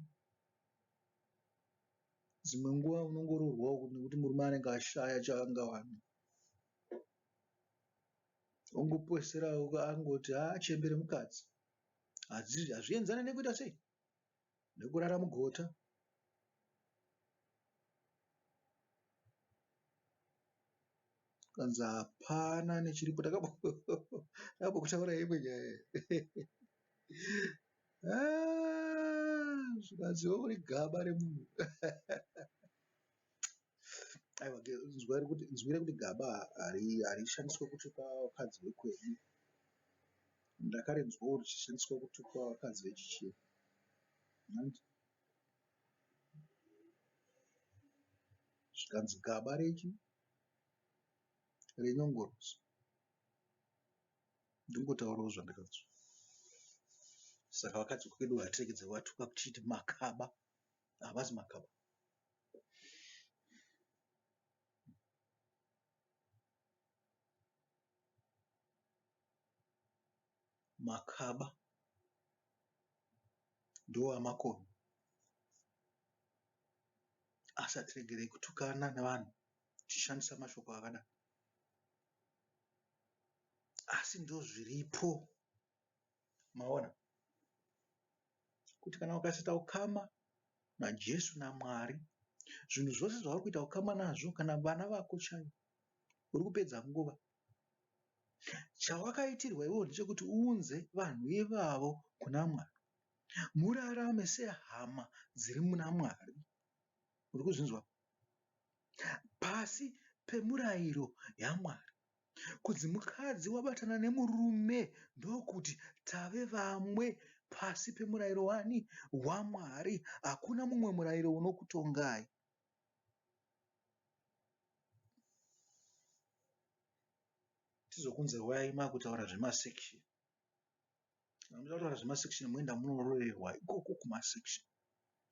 dzimwe nguva unongoroorwawo nekuti murume anenge ashaya chaangawane. Ongopedzisira angoti haa chembere mukadzi. Hazvienzane nekuita sei? Nekurara mugota. Zvikanzi hapana nechiripo takambokutaura imwe nyaya zvikanzi iwe uri gaba remunhu. Aiwa nzwira kuti gaba harishandiswe kutuka vakadzi vekwedu. Ndakarinzwawo richishandiswa kutuka vakadzi vechichena. Zvikanzi gaba rechi renyongorosi. Ndingotaurawo zvandakanzwa. Saka vakadzi vekwedu hatiregedze kuvatuka tichiti makaba. Havasi makaba. Makaba ndoamakono asi hatiregerei kutukana nevanhu tichishandisa mashoko akadai asi ndozviripo maona kuti kana ukasaita ukama naJesu naMwari zvinhu zvose zvauri kuita ukama nazvo kana vana vako chaivo uri kupedza nguva. Chawakaitirwa iwewe ndechekuti uunze vanhu ivavo kuna Mwari. Murarame sehama dziri muna Mwari. Uri kuzvinzwa? Pasi pemurayiro yaMwari. Kunzi mukadzi wabatana nemurume ndokuti tave vamwe pasi pemurayiro wani? WaMwari. Hakuna mumwe murayiro unokutongai. Tizokunzwai makutaura zvemasection. Kana muchida kutaura zvemasection moenda munoroorerwa ikoko kumasection.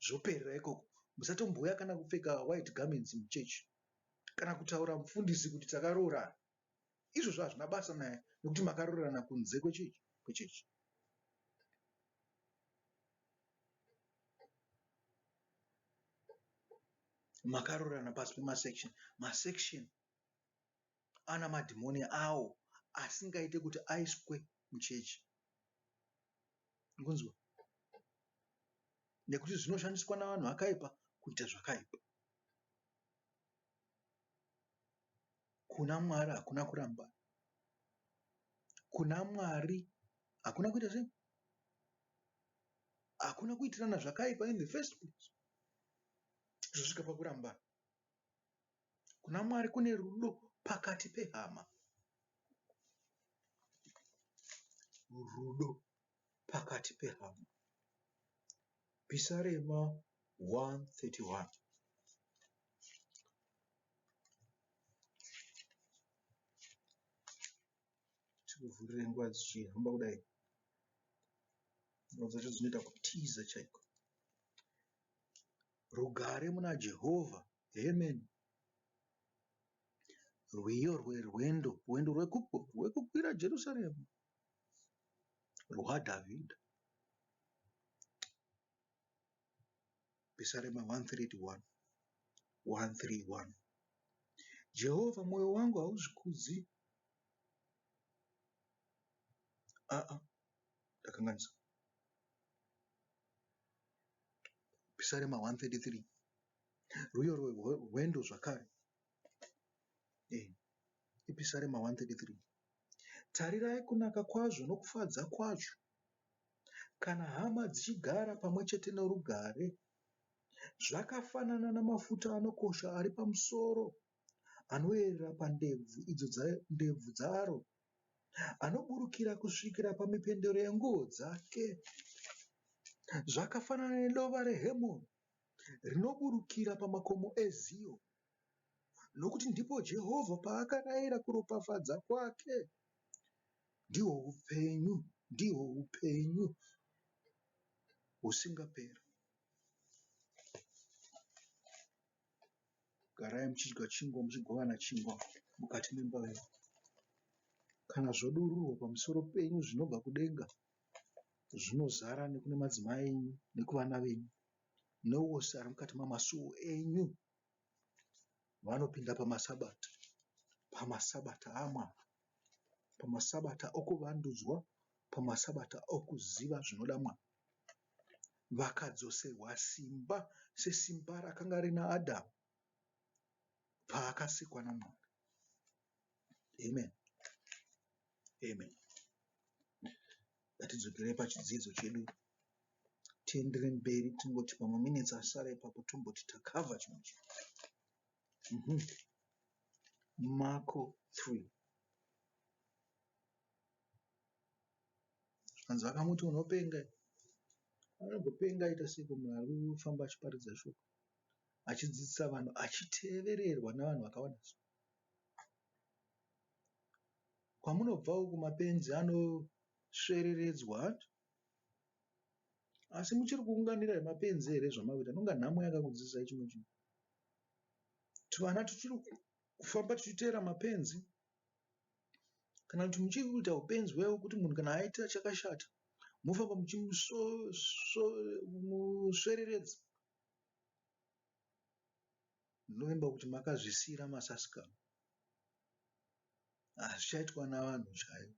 Zvoperera ikoko. Musatombouya kana kupfeka white garments muchechi. Kana kutaura mufundisi kuti takaroorana. Izvozvo hazvina basa naye nekuti makaroorana kunze kwechechi kwechechi. Makaroorana pasi pemasection. Masection ana madhimoni awo asingaite kuti aiswe muchechi. Kunzwa? Nekuti zvinoshandiswa navanhu vakaipa kuita zvakaipa. Kuna Mwari hakuna kurambana. Kuna Mwari hakuna kuita sei? Hakuna kuitirana zvakaipa in the first place. Zvosvika pakurambana. Kuna Mwari kune rudo pakati pehama. Rudo pakati pehama. Pisarema 131. Tikuvhurire nguva dzichihamba kudai. Nguva dzacho dzinoita kutiza chaiko. Rugare muna Jehovha. Amen. Rwiyo rwerwendo, rwendo rwekukwira Jerusarema rwaDhavhidha. Pisarema 131 131 Jehovha, mwoyo wangu hauzvikudzi. Aa, ndakanganisa. Pisarema 133 rwiyo rwerwendo zvakare. Eh, ipisarema 133 Tarirai kunaka kwazvo nokufadza kwazvo Kana hama dzichigara pamwe chete norugare, zvakafanana namafuta anokosha ari pamusoro anoyerera pandebvu idzo ndebvu dzaAroni, anoburukira kusvikira pamipendero yenguo dzake. Zvakafanana nedova reHemoni rinoburukira pamakomo eZiyoni, nokuti ndipo Jehovha paakarayira kuropafadza kwake. Ndihwo upenyu, ndihwo upenyu husingaperi. Garai muchidya chingwa muchigovana chingwa mukati memba yenyu. Kana zvodururwa pamusoro penyu zvinobva kudenga zvinozara nekune madzimai enyu nekuvana venyu newose ari mukati mamasuwo enyu. Vanopinda pamasabata, pamasabata aMwari, pamasabata okuvandudzwa, pamasabata okuziva zvinoda Mwari. Vakadzoserwa simba sesimba rakanga rina Adhamu paakasikwa naMwari. Amen. Amen. Ngatidzokerei pachidzidzo chedu tiendere mberi tingoti pamaminitsi asara ipapo tomboti takavha chimwe chinhu. Mm -hmm. Marko 3 zvikanzi vakamuti unopenga anogopenga aita seiko munhu ari kufamba achiparidza shoko achidzidzisa vanhu achitevererwa navanhu vakawanda so Kwamunobva uku mapenzi anosvereredzwa hanti? Asi muchiri kuunganira mapenzi here zvamakuita? Nonga nhamo yakakudzidzisai chimwe chinhu. Tuvana tuchiri kufamba tuchiteera mapenzi kana kuti muchiri kuita upenzi huya hwekuti munhu kana aita chakashata mofamba muchimusvereredza. Ndinovimba kuti makazvisiira masasikama. Hazvichaitwa navanhu chaivo.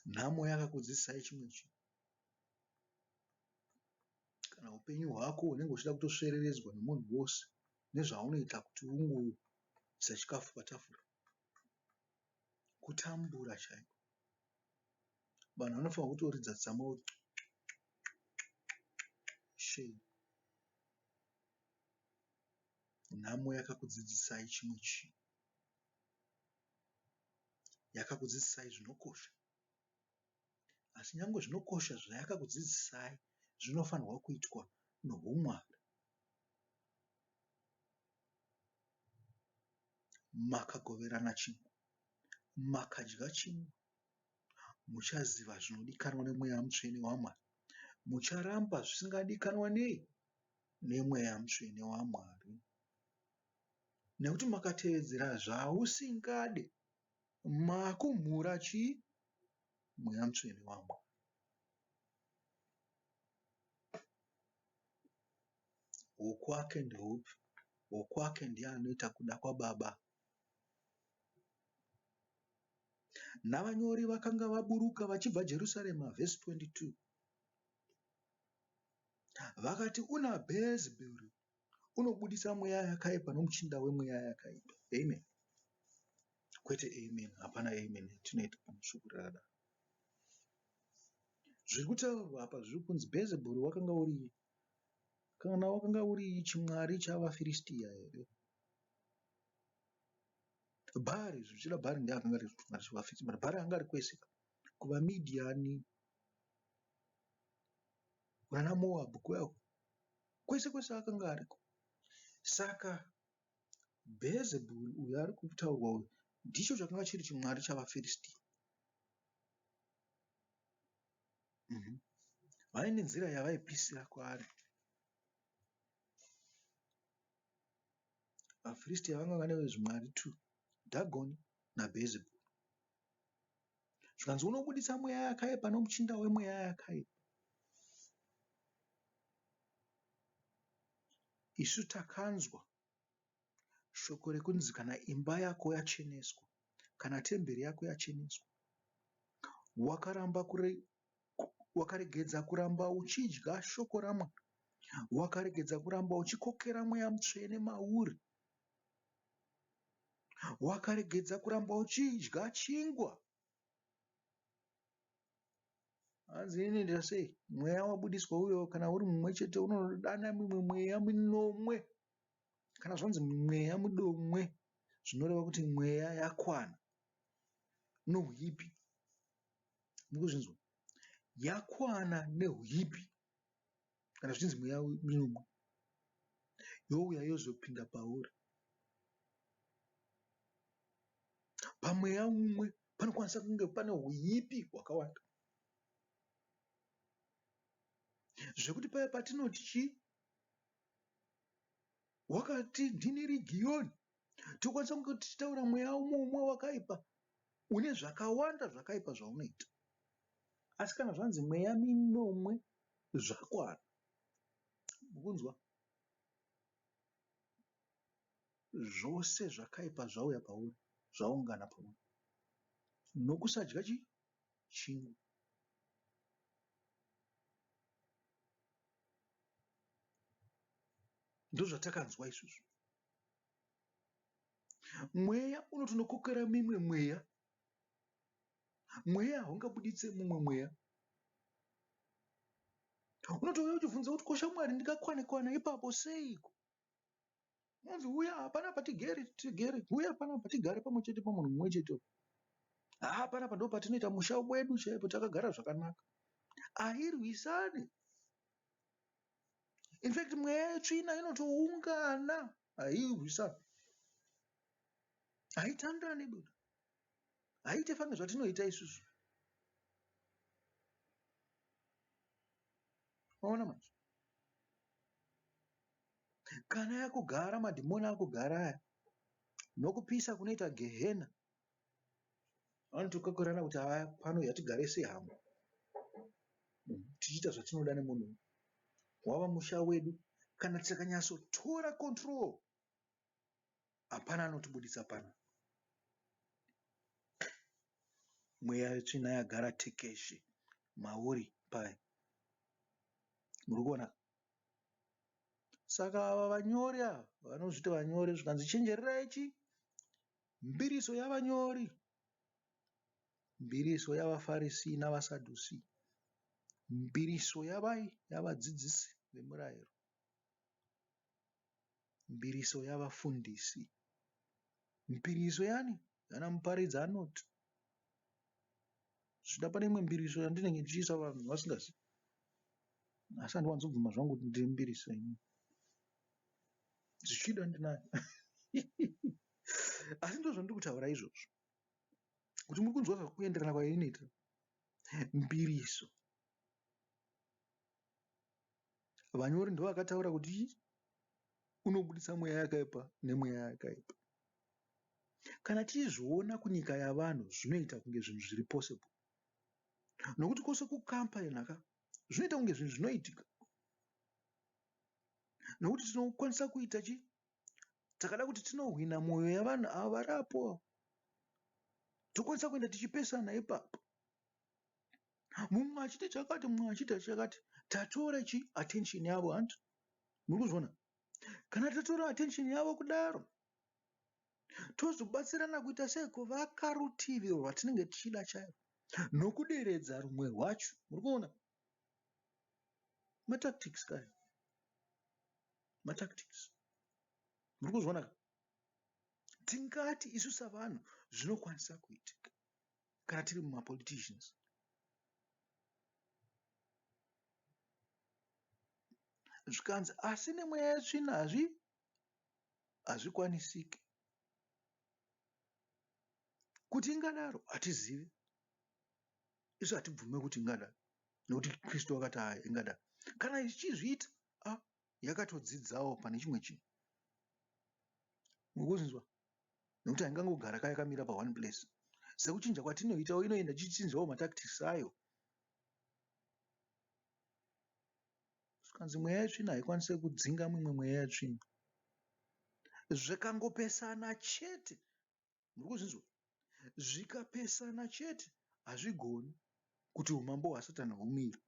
Nhamo yakakudzidzisai chimwe chinhu. Kana upenyu hwako hunenge huchida kutosvereredzwa nemunhu wose nezvaunoita kuti ungoisa chikafu patafura. Kutambura chaiko. Vanhu vanofanirwa kutoridza tsamwa kuti shame. Nhamo yakakudzidzisai chimwe chinhu. Yakakudzidzisai zvinokosha. Asi nyangwe zvinokosha zvayakakudzidzisai zvinofanirwa kuitwa nohuMwari. Makagoverana chingwa, makadya chingwa, muchaziva zvinodikanwa neMweya Mutsvene waMwari. Mucharamba zvisingadikanwa nei? NeMweya Mutsvene waMwari. Nekuti makatevedzera zvausingade makumhura chii? Mweya Mutsvene waMwari. Wokwake ndeupi? Wokwake ndiye anoita kuda kwaBaba. Navanyori vakanga vaburuka vachibva Jerusarema, vhesi 22, vakati, Una Bheezebhuri, unobudisa mweya yakaipa nomuchinda wemweya yakaipa. Amen. Kwete amen, hapana amen yatinoita pamashoko rakadaro. Zviri kutaurwa apa zviri kunzi Bheezebhuri wakanga uri kana wakanga uri chimwari chavaFiristia here? Bhaari, zvichida Bhaari ndiye akanga ari chimwari chavaFiristia, but Bhaari anga ari kwese kuvaMidhiani, kunana Moabhu kuya uko, kwese kwese akanga ariko. Saka Bheezebhuri uyu ari kutaurwa uyu ndicho chakanga chiri chimwari chavaFiristia. Vaine nzira yavaipisira kwaari. VaFiristia vanga vane zvimwari 2, Dhagoni naBheezebhuri. Zvikanzi unobudisa mweya yakaipa nomuchinda wemweya yakaipa. Isu takanzwa shoko rekunzi kana imba yako yacheneswa, kana temberi yako yacheneswa, wakaramba kure, wakaregedza kuramba uchidya shoko raMwari, wakaregedza kuramba uchikokera mweya mutsvene mauri, wakaregedza kuramba uchidya chingwa. Hanzi inoendera sei? Mweya wabudiswa uyo kana uri mumwe chete unodana mimwe mweya minomwe. Kana zvanzi mweya midomwe zvinoreva kuti mweya yakwana nohuipi. Mukuzvinzwa? Yakwana nehuipi. Kana zvichinzi mweya minomwe youya yozopinda pauri. Pamweya umwe panokwanisa kunge pane huipi hwakawanda. Zvekuti paya patinoti chii? Wakati ndini rigiyoni. Tokwanisa kunge tichitaura mweya mumwe wakaipa une zvakawanda zvakaipa zvaunoita. Asi kana zvanzi mweya minomwe zvakwana. Mukunzwa? Zvose zvakaipa zvauya pauri, zvaungana pauri. Nokusadya chi? Chingwa. Ndozvatakanzwa isusu. Mweya unotonokokera mimwe mweya. Mweya haungabuditse mumwe mweya. Unotouya uchibvunza kuti ko shamwari ndingakwane kwana ipapo seiko? Unonzi huya panapa tigere tigere huya panapa tigare pamwe chete pamunhu mumwe chete. Haa panapa ndipo patinoita musha wedu chaipo takagara zvakanaka. Hairwisane. In fact mweya yetsvina inotoungana hairwisane. Haitandani buda. Haiite fange zvatinoita isusu. Maona manje? Kana yakugara madhimoni akugara aya nokupisa kunoita gehena vanotokokerana kuti haa pano yatigare sehama tichiita zvatinoda nemunhu uyu. Wava musha wedu kana tikanyatsotora control hapana anotibuditsa pano. Mweya yetsvina yagara tekeshe mauri paye. Muri kuona? Saka ava vanyori ava vanozviti vanyori zvikanzi chenjererai chi mbiriso yavanyori, mbiriso yavaFarisi navaSadhusi, mbiriso yavai yavadzidzisi vemurayiro, mbiriso yavafundisi, mbiriso yani yana muparidzi anoti zvichida pane imwe mbiriso yandinenge ndichiisa vanhu vasingazivi asi handiwanzobvuma zvangu kuti ndine mbiriso ini zvichida ndinayo asi ndozvandiri kutaura izvozvo kuti muri kunzwa zvakuenderana kwainoita mbiriso vanyori ndovakataura kuti chii? Unobudisa mweya yakaipa nemweya yakaipa. Kana tichizviona kunyika yavanhu zvinoita kunge zvinhu zviri possible. Nokuti kwose kukampena ka zvinoita kunge zvinhu zvinoitika. Nokuti tinokwanisa kuita chi takada kuti tinohwina mwoyo yavanhu ava vari apo ava. Tokwanisa kuenda tichipesana ipapo. Mumwe achiti chakati mumwe achiita chakati. Tatora chi attention yavo hanti? Muri kuzviona? Kana tatora attention yavo kudaro tozobatsirana kuita sei kuvaka rutivi rwatinenge tichida chairo nokuderedza rumwe rwacho. Muri kuona? Matactics kaya. Matactics. Muri kuzviona ka? Tingati isu savanhu zvinokwanisa kuitika kana tiri mumapoliticians. Zvikanzi asi nemweya yetsvina hazvi hazvikwanisiki. Kuti ingadaro hatizivi. Isu hatibvume kuti ingadaro nekuti Kristu akati aya ingadaro. Kana ichizviita ah, yakatodzidzawo pane chimwe chinhu. Mukuzvinzwa? Nekuti haingangogara ka yakamira pa one place. Sekuchinja kwatinoitawo inoenda ichichinjawo matactics ayo. Zvikanzi mweya yetsvina haikwanise kudzinga mimwe mweya yetsvina. Zvikangopesana chete, muri kuzvinzwa? Zvikapesana chete hazvigoni kuti umambo hwaSatani humire.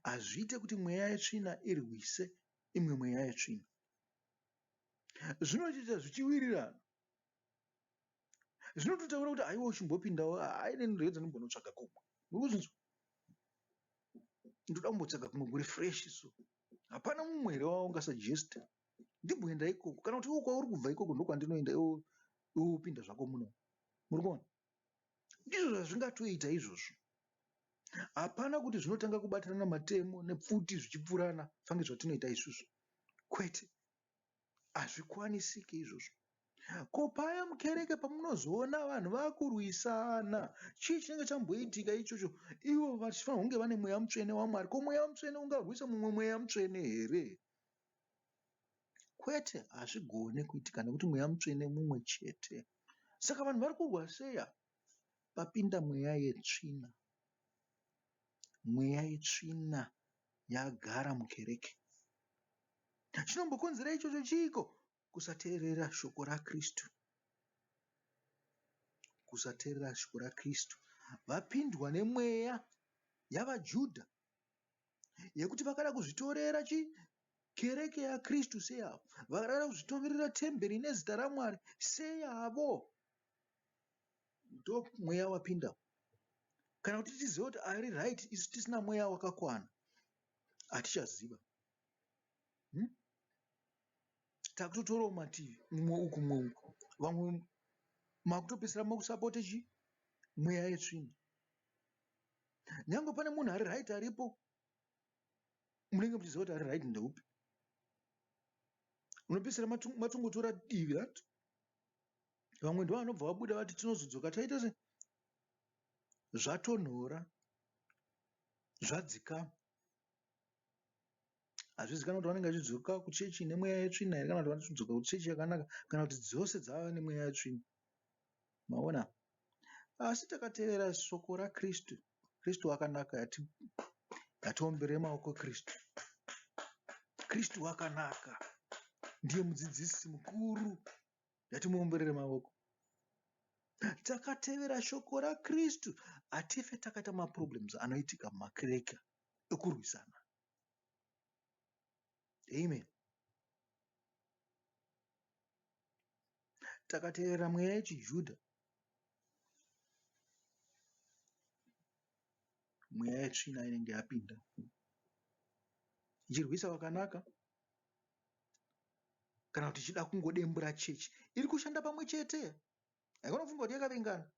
Hazviite kuti mweya yetsvina irwise imwe mweya yetsvina. Zvinotoita zvichiwirirana. Zvinototaura kuti aiwa uchimbopindawo aine ndedza ndimbonotsvaga kumwe. Muri kuzvinzwa? Ndoda kumbotsvaga kumwe kuri fresh so. Hapana mumwe here waungasuggest? Ndimboenda ikoko kana kuti iwe kwauri kubva ikoko ndokwandinoenda iwe wopinda zvako muno. Muri kuona? Ndizvo zvazvingatoita izvozvo. Hapana kuti zvinotanga kubatirana matemo nepfuti zvichipfurana fange zvatinoita isusu. Kwete. Hazvikwanisike izvozvo. Ko paya mukereke pamunozoona vanhu vakurwisana, chii chinenge chamboitika ichocho? Ivo vachifanira kunge vane mweya mutsvene waMwari. Ko mweya mutsvene ungarwisa mumwe mweya mutsvene here? Kwete, hazvigone kuitika nekuti mweya mutsvene mumwe chete. Saka vanhu vari kurwa sei apa? Papinda mweya yetsvina. Mweya yetsvina yagara mukereke. Chinombokonzera ichocho chiiko? Kusateerera shoko raKristu. Kusateerera shoko raKristu. Vapindwa nemweya yavaJudha yekuti vakada kuzvitorera chi kereke yaKristu seyavo. Vakada kuzvitorera temberi nezita raMwari seyavo. Ndomweya wapinda. Kana kuti tizive kuti ari right isu tisina mweya wakakwana hatichaziva. Hmm? Takutotorawo mativi mumwe uku mumwe uku. Vamwe makutopedzisira makusapote chi mweya yetsvina. Nyangwe pane munhu ari right aripo munenge muchiziva kuti ari right ndeupi. Unopedzisira matongotora divi right? Vamwe ndovanobva vabuda vati tinozodzoka taita se zvatonhora zvadzikama. Hazvizikanwi kuti vanenge vachidzoka kuchechi nemweya yetsvina here kana kuti vanodzoka kuchechi yakanaka kana kuti dzose dzava nemweya yetsvina. Maona? Asi takatevera shoko raKristu. Kristu wakanaka ngatiomberei maoko Kristu. Kristu wakanaka. Ndiye mudzidzisi mukuru. Ngatimuomberere maoko. Takatevera shoko raKristu hatife takaita maproblems anoitika mumakereke ekurwisana. Amen. Takatevera mweya yechiJudha. Mweya yetsvina inenge yapinda. Ichirwisa wakanaka kana kuti ichida kungodembura chechi. Iri kushanda pamwe chete. Haikona kufunga kuti yakavengana.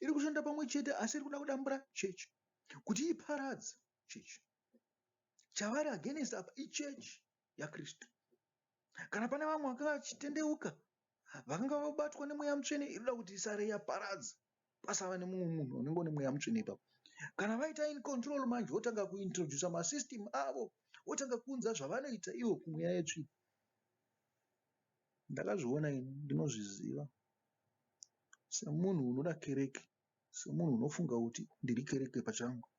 Iri kushanda pamwe chete asi iri kuda kudambura chechi kuti iparadze chechi. Chavari against apa ichechi yaKristu. Kana pane vamwe vakanga vachitendeuka vakanga vabatwa nemweya mutsvene inoda kuti isare yaparadza pasava nemumwe munhu unenge une mweya mutsvene ipapo. Kana vaita in control manje votanga kuintroducer masystem avo votanga kuunza zvavanoita ivo kumweya yetsvina. Ndakazviona ini, ndinozviziva. Semunhu unoda kereke, semunhu unofunga kuti ndiri kereke pachangu,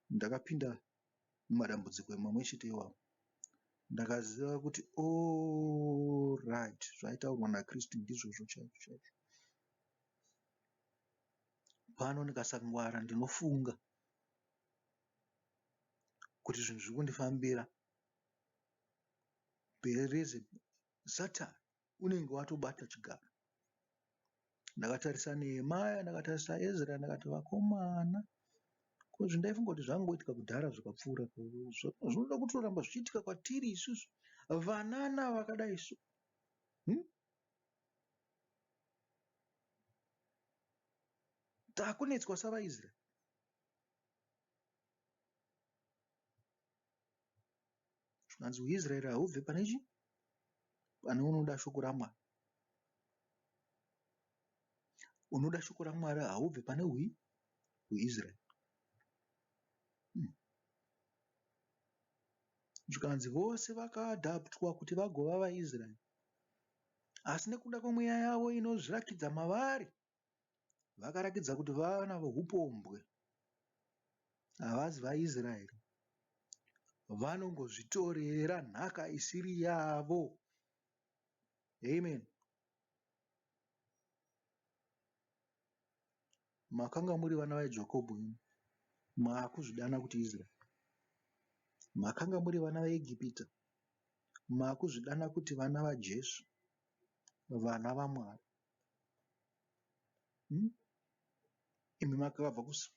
ndakapinda mumadambudziko mamwe chete iwawo. Ndakaziva kuti alright zvaitaurwa naKristu ndizvozvo chaizvo chaizvo. Pano ndikasangwara ndinofunga kuti zvinhu zviri kundifambira. Bhereze Satani unenge watobata chigaro. Ndakatarisa Nehemiah, ndakatarisa Ezra ndakati vakomana ko zvandaifunga kuti zvangoitika kudhara zvikapfuura zvinoda kutoramba zvichiitika kwatiri isusu vanana vakadai so hmm? Takunetswa savaIsraeri. Zvikanzi huIsraeri haubve pane chi pane unoda shoko raMwari. Unoda shoko raMwari haubve pane hui huIsraeri. Zvikanzi vose vakaadaptwa kuti vagova vaIsraeri. Asi nekuda kwemweya yavo inozvirakidza mavari, vakarakidza kuti vana vohupombwe havazi vaIsraeri. Vanongozvitorera nhaka isiri yavo. Amen. Makanga muri vana vaJakobho imi, maakuzvidana kuti Israeri. Makanga muri vana vaEgipita, maakuzvidana kuti vana vaJesu, vana vaMwari. Hmm? Imi makabva kusi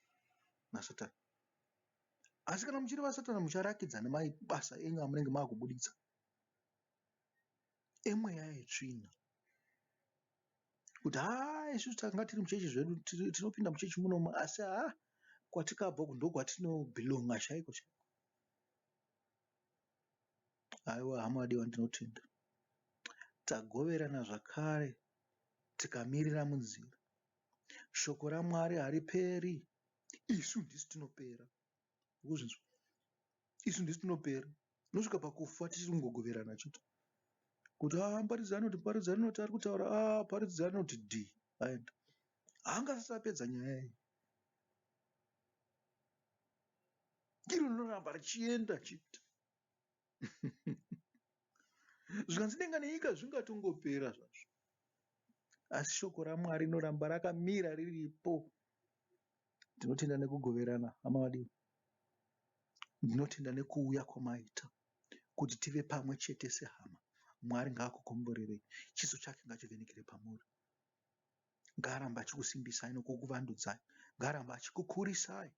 naSatani. Asi kana muchiri vaSatani mucharakidza nemabasa enyu amunenge maakubuditsa emweya yetsvina. Kuti haa isusu tanga tiri muchechi zvedu tinopinda muchechi munomu asi haa kwatikabva uku ndokwatinobhilonga chaiko chaiko. Haiwa hama vadiwa ndinotenda. Tagoverana zvakare tikamirira munzira. Shoko raMwari hariperi. Isu ndisu tinopera. Ukuzvinzwa? Isu ndisu tinopera. Tinosvika pakufa tichiri kungogoverana chete. Kuti haa muparidzi anoti, muparidzi anoti ari kutaura, haa muparidzi anoti dhii aenda. Haangasati apedza nyaya iyi. Iro rinoramba richienda chete. Zvikanzi denga nenyika zvingatongopera zvazvo. Asi shoko raMwari rinoramba rakamira riripo. Ndinotenda nekugoverana hama vadiwa. Ndinotenda nekuuya kwamaita kuti tive pamwe chete sehama. Mwari ngaakukomborerei. Chiso chake ngachivhenekere pamuri. Ngaarambe achikusimbisai nokukuvandudzai. Ngaarambe achikukurisai.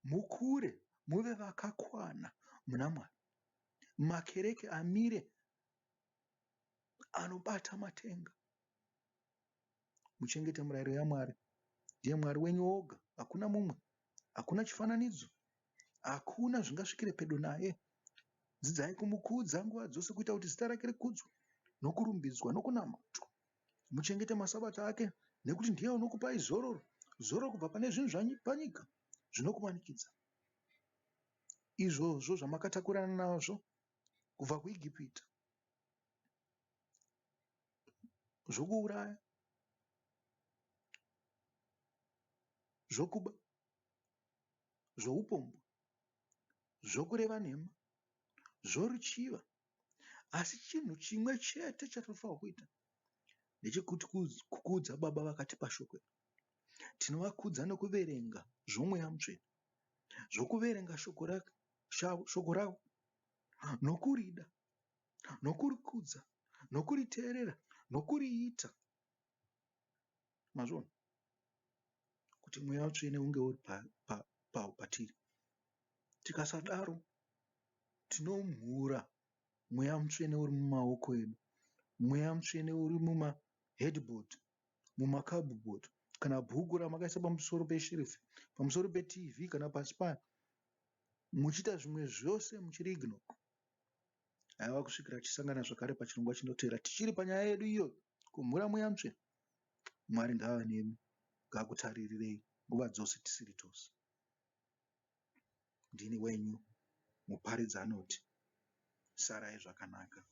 Mukure muve vakakwana muna Mwari. Makereke amire anobata matenga. Muchengete murayiro yaMwari. Ndiye Mwari wenyu oga, hakuna mumwe, hakuna chifananidzo, hakuna zvingasvikire pedo naye. Dzidzai kumukudza nguva dzose kuita kuti zita rake rikudzwe nokurumbidzwa nokunamatwa. Muchengete masabata ake nekuti ndiye unokupai zororo, zororo kubva pane zvinhu zvapanyika zvinokumanikidza. Izvozvo zvamakatakurana nazvo kubva kuIgipita zvokuuraya, zvokuba, zvoupombwe, zvokureva nhema, zvoruchiva. Asi chinhu chimwe chete chatinofanirwa kuita ndechekuti kukudza Baba vakatipa shoko iri. Tinovakudza nokuverenga zvoMweya Mutsvene, zvokuverenga shoko ravo nokurida, nokurikudza, nokuriteerera, nokuriita. Mazviona? Kuti Mweya Mutsvene unge uri patiri. Tikasadaro tinomhura Mweya Mutsvene uri mumaoko edu. Mweya Mutsvene uri mumaheadboard, mumacupboard kana bhuku ramakaisa pamusoro pesherefu, pamusoro peTV kana pasi payo. Muchiita zvimwe zvose muchiriignore. Haiwa kusvikira tichisangana zvakare pachirongwa chinotevera tichiri panyaya yedu iyoyo kumhura mweya mutsvene. Mwari ngaave nemi, ngaakutaririrei nguva dzose tisiri tose. Ndini wenyu muparidzi anoti sarai zvakanaka.